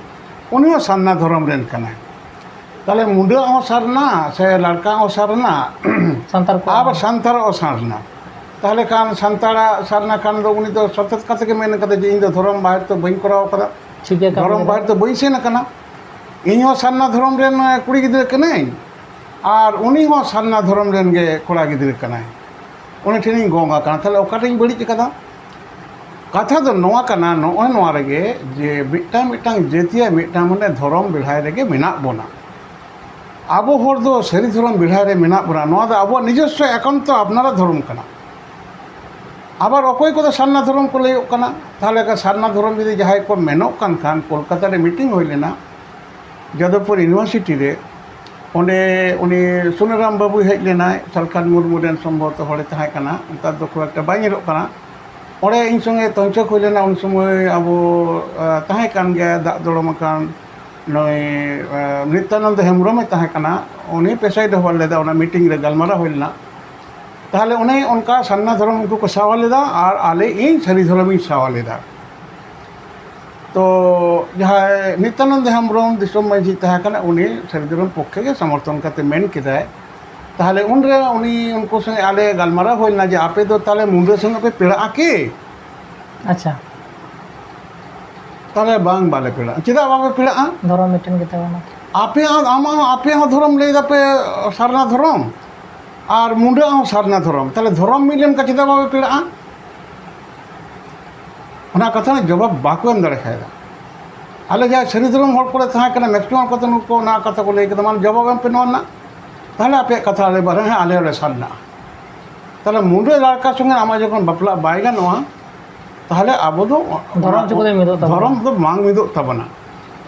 ᱩᱱᱤ ᱦᱚᱸ ᱥᱟᱨᱱᱟ ᱫᱷᱚᱨᱚᱢ ᱨᱮᱱ ᱠᱟᱱᱟᱭ᱾ ᱛᱟᱦᱚᱞᱮ ᱢᱩᱸᱰᱟᱹ ᱦᱚᱸ ᱥᱟᱨᱱᱟ ᱥᱮ ᱞᱟᱲᱠᱟ ᱦᱚᱸ ᱥᱟᱨᱱᱟ, ᱥᱟᱱᱛᱟᱲ ᱠᱚ ᱟᱵᱟᱨ ᱥᱟᱱᱛᱟᱲ ᱦᱚᱸ ᱥᱟᱨᱱᱟ᱾ ᱛᱟᱦᱚᱞᱮ ᱠᱷᱟᱱ ᱥᱟᱱᱛᱟᱲᱟᱜ ᱥᱟᱨᱱᱟ ᱠᱷᱟᱱ ᱫᱚ ᱩᱱᱤ ᱫᱚ ᱥᱚᱛᱮᱛ ᱠᱟᱛᱮ ᱜᱮ ᱢᱮᱱ ᱠᱟᱫᱟ ᱡᱮ ᱤᱧ ᱫᱚ ᱫᱷᱚᱨᱚᱢ ᱵᱟᱦᱮᱨ ᱫᱚ ᱵᱟᱹᱧ ᱠᱚᱨᱟᱣ ᱠᱟᱫᱟ, ᱴᱷᱤᱠ ᱜᱮᱭᱟ, ᱠᱟᱹᱢᱤ ᱫᱷᱚᱨᱚᱢ ᱠᱟᱫᱟ᱾ ᱵᱟᱦᱮᱨ ᱫᱚ ᱵᱟᱹᱧ ᱥᱮᱱ ᱟᱠᱟᱱᱟ᱾ ᱤᱧ ᱦᱚᱸ ᱥᱟᱨᱱᱟ ᱫᱷᱚᱨᱚᱢ ᱨᱮᱱ ᱠᱩᱲᱤ ᱜᱤᱫᱽᱨᱟᱹ ᱠᱟᱹᱱᱟᱹᱧ, ᱟᱨ ᱩᱱᱤ ᱦᱚᱸ ᱥᱟᱨᱱᱟ ᱫᱷᱚᱨᱚᱢ ᱨᱮᱱ ᱜᱮ ᱠᱚᱲᱟ ᱜᱤᱫᱽᱨᱟᱹ ᱠᱟᱱᱟᱭ᱾ ᱩᱱᱤ ᱴᱷᱮᱱᱤᱧ ᱜᱚᱝ ᱟᱠᱟᱱᱟ, ᱛᱟᱦᱚᱞᱮ ᱚᱠᱟᱴᱟᱜ ᱤᱧ ᱵᱟᱹᱲᱤᱡ ᱟᱠᱟᱫᱟ? ᱠᱟᱛᱷᱟ ᱫᱚ ᱱᱚᱣᱟ ᱠᱟᱱᱟ, ᱱᱚᱜᱼᱚᱭ ᱱᱚᱣᱟ ᱨᱮᱜᱮ ᱡᱮ ᱢᱤᱫᱴᱟᱝ ᱢᱤᱫᱴᱟᱝ ᱡᱟᱹᱛᱤᱭᱟᱜ ᱢᱤᱫᱴᱟᱝ ᱢᱟᱱᱮ ᱫᱷᱚᱨᱚᱢ ᱵᱮᱲᱦᱟᱭ ᱨᱮᱜᱮ ᱢᱮᱱᱟᱜ ᱵᱚᱱᱟ᱾ ᱟᱵᱚ ᱦᱚᱲ ᱫᱚ ᱥᱟᱹᱨᱤ ᱫᱷᱚᱨᱚᱢ ᱵᱮᱲᱦᱟᱭ ᱨᱮ ᱢᱮᱱᱟᱜ ᱵᱚᱱᱟ, ᱱᱚᱣᱟ ᱫᱚ ᱟᱵᱚᱣᱟᱜ ᱱᱤᱡᱚᱥᱥᱚ ᱮᱠᱟᱱᱛᱚ ᱟᱯᱱᱟᱨᱟᱜ ᱫᱷᱚᱨᱚᱢ ᱠᱟᱱᱟ᱾ ᱟᱵᱟᱨ ᱚᱠᱚᱭ ᱠᱚᱫᱚ ᱥᱟᱨᱱᱟ ᱫᱷᱚᱨᱚᱢ ᱠᱚ ᱞᱟᱹᱭᱚᱜ ᱠᱟᱱᱟ, ᱛᱟᱦᱚᱞᱮ ᱠᱷᱟᱱ ᱥᱟᱨᱱᱟ ᱫᱷᱚᱨᱚᱢ ᱡᱩᱫᱤ ᱡᱟᱦᱟᱸᱭ ᱠᱚ ᱢᱮᱱᱚᱜ ᱠᱟᱱ ᱠᱷᱟᱱ, ᱠᱳᱞᱠᱟᱛᱟ ᱨᱮ ᱢᱤᱴᱤᱝ ᱦᱩᱭ ᱞᱮᱱᱟ ᱡᱟᱫᱚᱵᱯᱩᱨ ᱤᱭᱩᱱᱤᱵᱷᱟᱨᱥᱤᱴᱤ ᱨᱮ, ᱚᱸᱰᱮ ᱩᱱᱤ ᱥᱩᱱᱟᱨᱟᱢ ᱵᱟᱹᱵᱩᱭ ᱦᱮᱡ ᱞᱮᱱᱟᱭ, ᱥᱟᱞᱠᱷᱟᱱ ᱢᱩᱨᱢᱩ ᱨᱮᱱ ᱥᱚᱢᱵᱷᱚᱵᱚᱛᱚ ᱦᱚᱲᱮ ᱛᱟᱦᱮᱸ ᱠᱟᱱᱟ, ᱱᱮᱛᱟᱨ ᱫᱚ ᱠᱷᱩᱵ ᱮᱠᱴᱟ ᱵᱟᱭ ᱧᱮᱞᱚᱜ ᱠᱟᱱᱟ᱾ ᱚᱸᱰᱮ ᱤᱧ ᱥᱚᱸᱜᱮ ᱛᱚᱧᱪᱚᱠ ᱦᱩᱭ ᱞᱮᱱᱟ, ᱩᱱ ᱥᱚᱢᱚᱭ ᱟᱵᱚ, ᱟ, ᱛᱟᱦᱮᱸ ᱠᱟᱱ ᱜᱮᱭᱟ ᱫᱟᱜ ᱫᱚᱲᱚᱢ ᱟᱠᱟᱱ ᱱᱩᱭ, ᱟ, ᱱᱤᱛᱭᱟᱱᱚᱱᱫᱚ ᱦᱮᱢᱵᱨᱚᱢᱮ ᱛᱟᱦᱮᱸ ᱠᱟᱱᱟ, ᱩᱱᱤ ᱯᱮᱥᱟᱭᱤᱰ ᱦᱚᱵᱟᱨ ᱞᱮᱫᱟ ᱚᱱᱟ ᱢᱤᱴᱤᱝ ᱨᱮ, ᱜᱟᱞᱢᱟᱨᱟᱣ ᱦᱩᱭ ᱞᱮᱱᱟ᱾ ᱛᱟᱦᱚᱞᱮ ᱚᱱᱮ ᱚᱱᱠᱟ ᱥᱟᱨᱱᱟ ᱫᱷᱚᱨᱚᱢ ᱩᱱᱠᱩ ᱠᱚ ᱥᱟᱶᱟ ᱞᱮᱫᱟ ᱟᱨ ᱟᱞᱮ, ᱤᱧ ᱥᱟᱹᱨᱤ ᱫᱷᱚᱨᱚᱢᱤᱧ ᱥᱟᱶᱟ ᱞᱮᱫᱟ᱾ ᱛᱚ ᱡᱟᱦᱟᱸᱭ ᱱᱤᱛᱭᱟᱱᱚᱱᱫᱚ ᱦᱮᱢᱵᱨᱚᱢ ᱫᱤᱥᱚᱢ ᱢᱟᱹᱡᱷᱤ ᱛᱟᱦᱮᱸ ᱠᱟᱱᱟ, ᱩᱱᱤ ᱥᱟᱹᱨᱤ ᱫᱷᱚᱨᱚᱢ ᱯᱚᱠᱠᱷᱮ ᱜᱮ ᱥᱚᱢᱚᱨᱛᱷᱚᱱ ᱠᱟᱛᱮ ᱢᱮᱱ ᱠᱮᱫᱟᱭ᱾ ᱛᱟᱦᱚᱞᱮ ᱩᱱᱨᱮ ᱩᱱᱤ, ᱩᱱᱠᱩ ᱥᱚᱸᱜᱮ ᱟᱞᱮ ᱜᱟᱞᱢᱟᱨᱟᱣ ᱦᱩᱭ ᱞᱮᱱᱟ ᱡᱮ ᱟᱯᱮ ᱫᱚ ᱛᱟᱦᱚᱞᱮ ᱢᱩᱸᱰᱟᱹ ᱥᱚᱸᱜᱮ ᱯᱮ ᱯᱮᱲᱟᱜᱼᱟ ᱠᱤ? ᱟᱪᱪᱷᱟ᱾ ᱛᱟᱦᱚᱞᱮ ᱵᱟᱝ, ᱵᱟᱞᱮ ᱯᱮᱲᱟᱜᱼᱟ᱾ ᱪᱮᱫᱟᱜ ᱵᱟᱯᱮ ᱯᱮᱲᱟᱜᱼᱟ? ᱫᱷᱚᱨᱚᱢ ᱢᱤᱫᱴᱮᱱ ᱜᱮᱛᱟ ᱵᱚᱱᱟ᱾ ᱟᱯᱮᱭᱟᱜ, ᱟᱢᱟᱜ, ᱟᱯᱮ ᱦᱚᱸ ᱫᱷᱚᱨᱚᱢ ᱞᱟᱹᱭ ᱫᱟᱯᱮ ᱥᱟᱨᱱᱟ ᱫᱷᱚᱨᱚᱢ, ᱟᱨ ᱢᱩᱸᱰᱟᱹ ᱦᱚᱸ ᱥᱟᱨᱱᱟ ᱫᱷᱚᱨᱚᱢ, ᱛᱟᱦᱚᱞᱮ ᱫᱷᱚᱨᱚᱢ ᱢᱤᱫ ᱞᱮᱱᱠᱷᱟᱱ ᱪᱮᱫᱟᱜ ᱵᱟᱯᱮ ᱯᱮᱲᱟᱜᱼᱟ? ᱚᱱᱟ ᱠᱟᱛᱷᱟ ᱨᱮᱱᱟᱜ ᱡᱚᱵᱟᱵ ᱵᱟᱠᱚ ᱮᱢ ᱫᱟᱲᱮ ᱠᱟᱭᱫᱟ᱾ ᱟᱞᱮ ᱡᱟᱦᱟᱸᱭ ᱥᱟᱹᱨᱤ ᱫᱷᱚᱨᱚᱢ ᱦᱚᱲ ᱠᱚᱞᱮ ᱛᱟᱦᱮᱸ ᱠᱟᱱᱟ, ᱢᱮᱠᱥᱤᱢᱟᱢ ᱠᱚᱛᱮ ᱱᱩᱠᱩ ᱚᱱᱟ ᱠᱟᱛᱷᱟ ᱠᱚ ᱞᱟᱹᱭ ᱠᱮᱫᱟ, ᱢᱟᱱᱮ ᱡᱚᱵᱟᱵ ᱮᱢ ᱯᱮ ᱱᱚᱣᱟ ᱨᱮᱱᱟᱜ᱾ ᱛᱟᱦᱚᱞᱮ ᱟᱯᱮᱭᱟᱜ ᱠᱟᱛᱷᱟ ᱟᱞᱮ ᱵᱟᱨᱦᱮ, ᱦᱮᱸ, ᱟᱞᱮ ᱦᱚᱸᱞᱮ ᱥᱟᱨᱱᱟᱜᱼᱟ᱾ ᱛᱟᱦᱚᱞᱮ ᱢᱩᱸᱰᱟᱹ ᱞᱟᱲᱠᱟ ᱥᱚᱸᱜᱮ ᱟᱢᱟᱜ ᱡᱚᱠᱷᱚᱱ ᱵᱟᱯᱞᱟ ᱵᱟᱭ ᱜᱟᱱᱚᱜᱼᱟ, ᱛᱟᱦᱚᱞᱮ ᱟᱵᱚ ᱫᱚ ᱫᱷᱚᱨᱚᱢ ᱪᱤᱠᱟᱹᱛᱮ ᱢᱤᱫᱚᱜ ᱛᱟᱵᱚᱱᱟ? ᱫᱷᱚᱨᱚᱢ ᱫᱚ ᱵᱟᱝ ᱢᱤᱫᱚᱜ ᱛᱟᱵᱚᱱᱟ᱾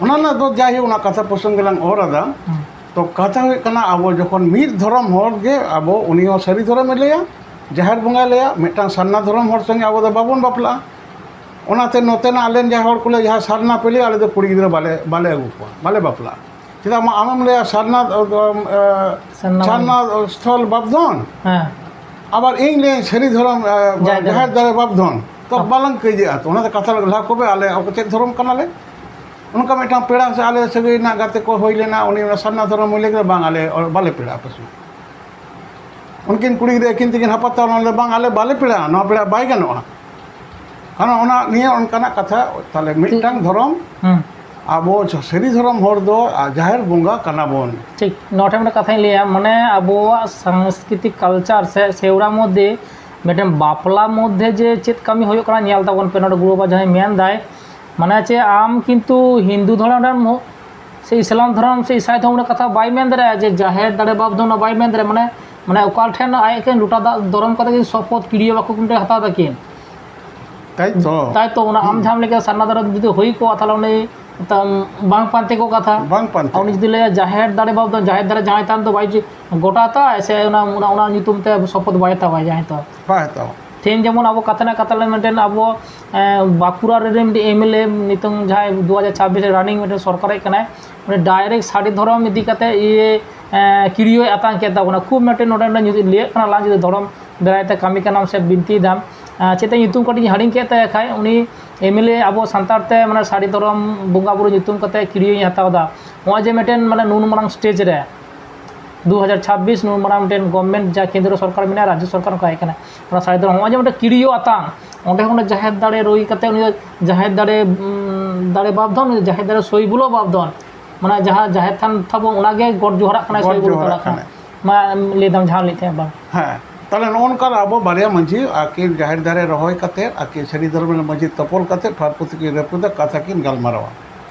ᱚᱱᱟ ᱨᱮᱱᱟᱜ ᱫᱚ ᱡᱟᱭᱦᱳᱠ, ᱚᱱᱟ ᱠᱟᱛᱷᱟ ᱯᱨᱚᱥᱚᱝᱜ ᱜᱮᱞᱟᱝ ᱚᱨ ᱟᱫᱟ᱾ ᱦᱩᱸ᱾ ᱛᱚ ᱠᱟᱛᱷᱟ ᱦᱩᱭᱩᱜ ᱠᱟᱱᱟ, ᱟᱵᱚ ᱡᱚᱠᱷᱚᱱ ᱢᱤᱫ ᱫᱷᱚᱨᱚᱢ ᱦᱚᱲ ᱜᱮ, ᱟᱵᱚ ᱩᱱᱤ ᱦᱚᱸ ᱥᱟᱹᱨᱤ ᱫᱷᱚᱨᱚᱢᱮ ᱞᱟᱹᱭᱟ, ᱡᱟᱦᱮᱨ ᱵᱚᱸᱜᱟᱭ ᱞᱟᱹᱭᱟ, ᱢᱤᱫᱴᱟᱝ ᱥᱟᱨᱱᱟ ᱫᱷᱚᱨᱚᱢ ᱦᱚᱲ ᱥᱚᱸᱜᱮ ᱟᱵᱚ ᱫᱚ ᱵᱟᱵᱚᱱ ᱵᱟᱯᱞᱟᱜᱼᱟ᱾ ᱚᱱᱟᱛᱮ ᱱᱚᱛᱮᱱᱟᱜ ᱟᱞᱮ ᱡᱟᱦᱟᱸ ᱦᱚᱲ ᱠᱚᱞᱮ ᱡᱟᱦᱟᱸ ᱥᱟᱨᱱᱟ ᱯᱮ ᱞᱟᱹᱭᱟ, ᱟᱞᱮ ᱫᱚ ᱠᱩᱲᱤ ᱜᱤᱫᱽᱨᱟᱹ ᱵᱟᱞᱮ, ᱵᱟᱞᱮ ᱟᱹᱜᱩ ᱠᱚᱣᱟ, ᱵᱟᱞᱮ ᱵᱟᱯᱞᱟᱜᱼᱟ᱾ ᱪᱮᱫᱟᱜ ᱢᱟ ᱟᱢᱮᱢ ᱞᱟᱹᱭᱟ ᱥᱟᱨᱱᱟ, ᱥᱟᱨᱱᱟ ᱥᱟᱨᱱᱟ ᱥᱛᱷᱚᱞ ᱵᱟᱯᱫᱷᱚᱱ, ᱦᱮᱸ᱾ ᱟᱵᱟᱨ ᱤᱧ ᱞᱟᱹᱭᱟᱹᱧ ᱥᱟᱹᱨᱤ ᱫᱷᱚᱨᱚᱢ, ᱡᱟᱦᱮᱨ ᱫᱷᱚᱨᱚᱢ᱾ ᱡᱟᱦᱮᱨ ᱫᱟᱨᱮ ᱵᱟᱯᱫᱷᱚᱱ, ᱛᱚ ᱦᱮᱸ᱾ ᱵᱟᱞᱟᱝ ᱠᱟᱹᱭᱡᱟᱹᱜᱼᱟ᱾ ᱛᱚ ᱚᱱᱟᱛᱮ ᱠᱟᱛᱷᱟ ᱞᱟᱦᱟ ᱠᱚᱵᱮ, ᱟᱞᱮ ᱚᱠᱚ ᱪᱮᱫ ᱫᱷᱚᱨᱚᱢ ᱠᱟᱱᱟᱞᱮ? ᱚᱱᱠᱟ ᱢᱤᱫᱴᱟᱝ ᱯᱮᱲᱟ ᱥᱮ ᱟᱞᱮ ᱥᱟᱹᱜᱟᱹᱭ ᱨᱮᱱᱟᱜ ᱜᱟᱛᱮ ᱠᱚ ᱦᱩᱭ ᱞᱮᱱᱟ, ᱩᱱᱤ ᱚᱱᱟ ᱥᱟᱨᱱᱟ ᱫᱷᱚᱨᱚᱢ ᱦᱩᱭ ᱞᱮᱱ ᱠᱷᱟᱱ, ᱵᱟᱝ, ᱟᱞᱮ ᱵᱟᱞᱮ ᱯᱮᱲᱟᱜᱼᱟ ᱟᱯᱮ ᱥᱚᱸᱜᱮ᱾ ᱩᱱᱠᱤᱱ ᱠᱩᱲᱤ ᱜᱤᱫᱽᱨᱟᱹ ᱟᱹᱠᱤᱱ ᱛᱮᱠᱤᱱ ᱦᱟᱯᱟᱛ ᱛᱟᱦᱮᱸ ᱞᱮᱱᱟ, ᱵᱟᱝ, ᱟᱞᱮ ᱵᱟᱞᱮ ᱯᱮᱲᱟᱜᱼᱟ, ᱱᱚᱣᱟ ᱯᱮᱲᱟ ᱵᱟᱭ ᱜᱟᱱᱚᱜᱼᱟ᱾ ᱠᱟᱨᱚᱱ ᱚᱱᱟ ᱱᱤᱭᱟᱹ ᱚᱱᱠᱟᱱᱟᱜ ᱠᱟᱛᱷᱟ, ᱛᱟᱦᱞᱮ ᱢᱤᱫᱴᱟᱝ ᱫᱷᱚᱨᱚᱢ, ᱦᱩᱸ᱾ ᱟᱵᱚ ᱥᱟᱹᱨᱤ ᱫᱷᱚᱨᱚᱢ ᱦᱚᱲ ᱫᱚ ᱡᱟᱦᱮᱨ ᱵᱚᱸᱜᱟ ᱠᱟᱱᱟ ᱵᱚᱱ᱾ ᱴᱷᱤᱠ, ᱱᱚᱣᱟ ᱴᱷᱮᱱ ᱢᱤᱫᱴᱟᱝ ᱠᱟᱛᱷᱟᱧ ᱞᱟᱹᱭᱟ, ᱢᱟᱱᱮ ᱟᱵᱚᱣᱟᱜ ᱥᱟᱝᱥᱠᱨᱤᱛᱤᱠ ᱠᱟᱞᱪᱟᱨ ᱥᱮ ᱥᱮᱣᱨᱟ ᱢᱚᱫᱽᱫᱷᱮ ᱢᱤᱫᱴᱮᱱ ᱵᱟᱯᱞᱟ ᱢᱚᱫᱽᱫᱷᱮ ᱡᱮ ᱪᱮᱫ ᱠᱟᱹᱢᱤ ᱦᱩᱭᱩᱜ ᱠᱟᱱᱟ, ᱧᱮᱞ ᱛᱟᱵᱚᱱ ᱯᱮ᱾ ᱱᱚᱰᱮ ᱜᱩᱨᱩ ᱵᱟᱵᱟ ᱡᱟᱦᱟᱸᱭ ᱢᱮᱱ ᱫᱟᱭ, ᱢᱟᱱᱮ ᱪᱮᱫ, ᱟᱢ ᱠᱤᱱᱛᱩ ᱦᱤᱱᱫᱩ ᱫᱷᱚᱨᱚᱢ ᱨᱮᱱ ᱢᱚ-, ᱥᱮ ᱤᱥᱞᱟᱢ ᱫᱷᱚᱨᱚᱢ ᱥᱮ ᱤᱥᱟᱭ ᱫᱷᱚᱨᱚᱢ ᱨᱮ ᱠᱟᱛᱷᱟ ᱵᱟᱭ ᱢᱮᱱ ᱫᱟᱲᱮᱭᱟᱜᱼᱟ, ᱡᱮ ᱡᱟᱦᱮᱨ ᱫᱟᱲᱮ ᱵᱟᱯᱫᱷᱚᱱ ᱵᱟᱭ ᱢᱮᱱ ᱫᱟᱲᱮᱭᱟᱜᱼᱟ᱾ ᱢᱟᱱᱮ, ᱢᱟᱱᱮ ᱚᱠᱟ ᱴᱷᱮᱱ ᱟᱡ ᱮᱠᱮᱱ ᱞᱚᱴᱟ ᱫᱟᱜ ᱫᱚᱨᱚᱢ ᱠᱟᱛᱮ ᱠᱤᱱ ᱥᱚᱯᱚᱛ ᱠᱤᱲᱤᱭᱟᱹ ᱵᱟᱠᱚ ᱠᱤᱱ ᱦᱟᱛᱟᱣ ᱫᱟᱠᱤᱱ᱾ ᱛᱟᱭ ᱛᱚ᱾ ᱛᱟᱭ ᱛᱚ, ᱚᱱᱟ ᱟᱢ ᱦᱩᱸ᱾ ᱡᱟᱦᱟᱸᱢ ᱞᱟᱹᱭ ᱠᱮᱫᱟ, ᱥᱟᱨᱱᱟ ᱫᱷᱚᱨᱚᱢ ᱡᱩᱫᱤ ᱦᱩᱭ ᱠᱚᱜᱼᱟ, ᱛᱟᱦᱚᱞᱮ ᱩᱱᱤ ᱛᱟᱢ ᱵᱟᱝ ᱯᱟᱱᱛᱮ ᱠᱚᱜ ᱠᱟᱛᱷᱟ᱾ ᱵᱟᱝ ᱯᱟᱱᱛᱮ᱾ ᱟᱨ ᱩᱱᱤ ᱡᱩᱫᱤ ᱞᱟᱹᱭᱟ, ᱡᱟᱦᱮᱨ ᱫᱟᱲᱮ ᱵᱟᱯᱫᱷᱚᱱ, ᱡᱟᱦᱮᱨ ᱫᱟᱲᱮ ᱡᱟᱦᱟᱸᱭ ᱛᱟᱦᱮᱱ ᱫᱚ ᱵᱟᱭ ᱡᱩ-, ᱜᱚᱴᱟ ᱦᱟᱛᱟᱣᱟᱭ ᱥᱮ ᱚᱱᱟ, ᱚᱱᱟ, ᱚᱱᱟ ᱧᱩᱛᱩᱢ ᱛᱮ ᱥᱚᱯᱚᱛ ᱵᱟᱭ ᱦᱟᱛᱟᱣᱟ ᱡᱟᱦᱟᱸᱭ ᱛᱚ᱾ ᱵᱟᱭ ᱦᱟᱛᱟᱣᱟ᱾ ᱛᱮᱦᱮᱧ ᱡᱮᱢᱚᱱ ᱟᱵᱚ ᱠᱟᱛᱷᱟ ᱨᱮᱱᱟᱜ ᱠᱟᱛᱷᱟ ᱞᱮ ᱢᱤᱫᱴᱮᱱ ᱟᱵᱚ, ᱮᱸ, ᱵᱟᱸᱠᱩᱲᱟ ᱨᱮ ᱢᱤᱫᱴᱮᱱ ᱮᱢ ᱮᱞ ᱮ ᱱᱤᱛᱚᱝ ᱡᱟᱦᱟᱸᱭ ᱫᱩ ᱦᱟᱡᱟᱨ ᱪᱷᱟᱵᱵᱤᱥ ᱨᱮ running ᱢᱤᱫᱴᱮᱱ ᱥᱚᱨᱠᱟᱨ ᱦᱮᱡ ᱠᱟᱱᱟᱭ, ᱩᱱᱤ direct ᱥᱟᱹᱨᱤ ᱫᱷᱚᱨᱚᱢ ᱤᱫᱤ ᱠᱟᱛᱮ ᱤᱭᱟᱹ, ᱮᱸ, ᱠᱤᱲᱤᱭᱟᱹ ᱟᱛᱟᱝ ᱠᱮᱫ ᱛᱟᱵᱚᱱᱟ᱾ ᱠᱷᱩᱵ ᱢᱤᱫᱴᱮᱱ ᱱᱚᱰᱮ ᱞᱟᱹᱭᱟᱹᱜ ᱠᱟᱱᱟ ᱞᱟᱝ ᱡᱩᱫᱤ ᱫᱷᱚᱨᱚᱢ ᱫᱟᱨᱟᱭ ᱛᱮ ᱠᱟᱹᱢᱤ ᱠᱟᱱᱟᱢ ᱥᱮ ᱵᱤᱱᱛᱤᱭᱮᱫᱟᱢ, ᱟᱸ, ᱪᱮᱫ ᱛᱮ ᱧᱩᱛᱩᱢ ᱠᱟᱹᱴᱤᱡ ᱤᱧ ᱦᱤᱲᱤᱧ ᱠᱮᱫ ᱛᱟᱭᱟ ᱠᱷᱟᱡ, ᱩᱱᱤ ᱮᱢ ᱮᱞ ᱮ ᱟᱵᱚ ᱥᱟᱱᱛᱟᱲ ᱛᱮ, ᱢᱟᱱᱮ, ᱥᱟᱹᱨᱤ ᱫᱷᱚᱨᱚᱢ ᱵᱚᱸᱜᱟ ᱵᱩᱨᱩ ᱧᱩᱛᱩᱢ ᱠᱟᱛᱮ ᱠᱤᱲᱤᱭᱟᱹᱧ ᱦᱟᱛᱟᱣ ᱮᱫᱟ᱾ ᱱᱚᱜᱼᱚᱭ ᱡᱮ ᱢᱤᱫᱴᱮᱱ, ᱢᱟᱱᱮ, ᱱᱩᱱ ᱢᱟᱨᱟᱝ stage ᱨᱮ ᱫᱩ ᱦᱟᱡᱟᱨ ᱪᱷᱟᱵᱵᱤᱥ ᱱᱩᱱ ᱢᱟᱨᱟᱝ ᱢᱤᱫᱴᱮᱱ government ᱡᱟᱦᱟᱸ ᱠᱮᱱᱫᱨᱚ ᱥᱚᱨᱠᱟᱨ ᱢᱮᱱᱟᱭᱟ, ᱨᱟᱡᱽᱡᱚ ᱥᱚᱨᱠᱟᱨ ᱚᱱᱠᱟ ᱦᱮᱡ ᱠᱟᱱᱟ, ᱚᱱᱟ ᱥᱟᱹᱨᱤ ᱫᱷᱚᱨᱚᱢ, ᱱᱚᱜᱼᱚᱭ ᱡᱮ ᱢᱤᱫᱴᱮᱱ ᱠᱤᱲᱤᱭᱟᱹ ᱟᱛᱟᱝ, ᱚᱸᱰᱮ ᱠᱷᱚᱱ ᱡᱟᱦᱮᱨ ᱫᱟᱲᱮ ᱨᱩᱭ ᱠᱟᱛᱮ ᱩᱱᱤ ᱫᱚ ᱡᱟᱦᱮᱨ ᱫᱟᱲᱮ, ᱩᱸ, ᱫᱟᱲᱮ ᱵᱟᱯᱫᱷᱚᱱ, ᱩᱱᱤ ᱫᱚ ᱡᱟᱦᱮᱨ ᱫᱟᱲᱮ ᱥᱳᱭ ᱵᱚᱞᱚ ᱵᱟᱯᱫᱷᱚᱱ, ᱢᱟᱱᱮ ᱡᱟᱦᱟᱸ ᱡᱟᱦᱮᱨ ᱛᱷᱟᱱ ᱛᱟᱵᱚ ᱚᱱᱟᱜᱮ ᱜᱚᱰ ᱡᱚᱦᱟᱨᱟᱜ ᱠᱟᱱᱟᱭ, ᱜᱚᱰ ᱥᱳᱭ ᱵᱚᱞᱚ ᱡᱚᱦᱟᱨᱟᱜ ᱪᱟᱞᱟᱜ ᱠᱟᱱᱟ᱾ ᱠᱟᱱᱟᱭ᱾ ᱢᱟ ᱞᱟᱹᱭ ᱫᱟᱢ ᱡᱟᱦᱟᱸ ᱞᱟᱹᱭ ᱛᱟᱦᱮᱸᱫ ᱵᱟᱝ᱾ ᱦᱮᱸ, ᱛᱟᱦᱞᱮ ᱱᱚᱜᱼᱚ ᱱᱚᱝᱠᱟ ᱟᱵᱚ ᱵᱟᱨᱭᱟ ᱢᱟᱹᱡᱷᱤ ᱟᱹᱠᱤᱱ ᱡᱟᱦᱮᱨ ᱫᱟᱨᱮ ᱨᱚᱦᱚᱭ ᱠᱟᱛᱮ, ᱟᱹᱠᱤᱱ ᱥᱟᱹᱨᱤ ᱫᱷᱚᱨᱚᱢ ᱨᱮᱱ ᱢᱟᱹᱡᱷᱤ ᱛᱚᱯᱚᱞ ᱠᱟᱛᱮ ᱴᱷᱟᱲ ᱯᱩᱛᱷᱤ ᱠᱤᱱ ᱨᱟᱹᱯᱩᱫᱟ, ᱠᱟᱛᱷᱟ ᱠᱤᱱ ᱜᱟᱞᱢᱟᱨᱟᱣᱟ᱾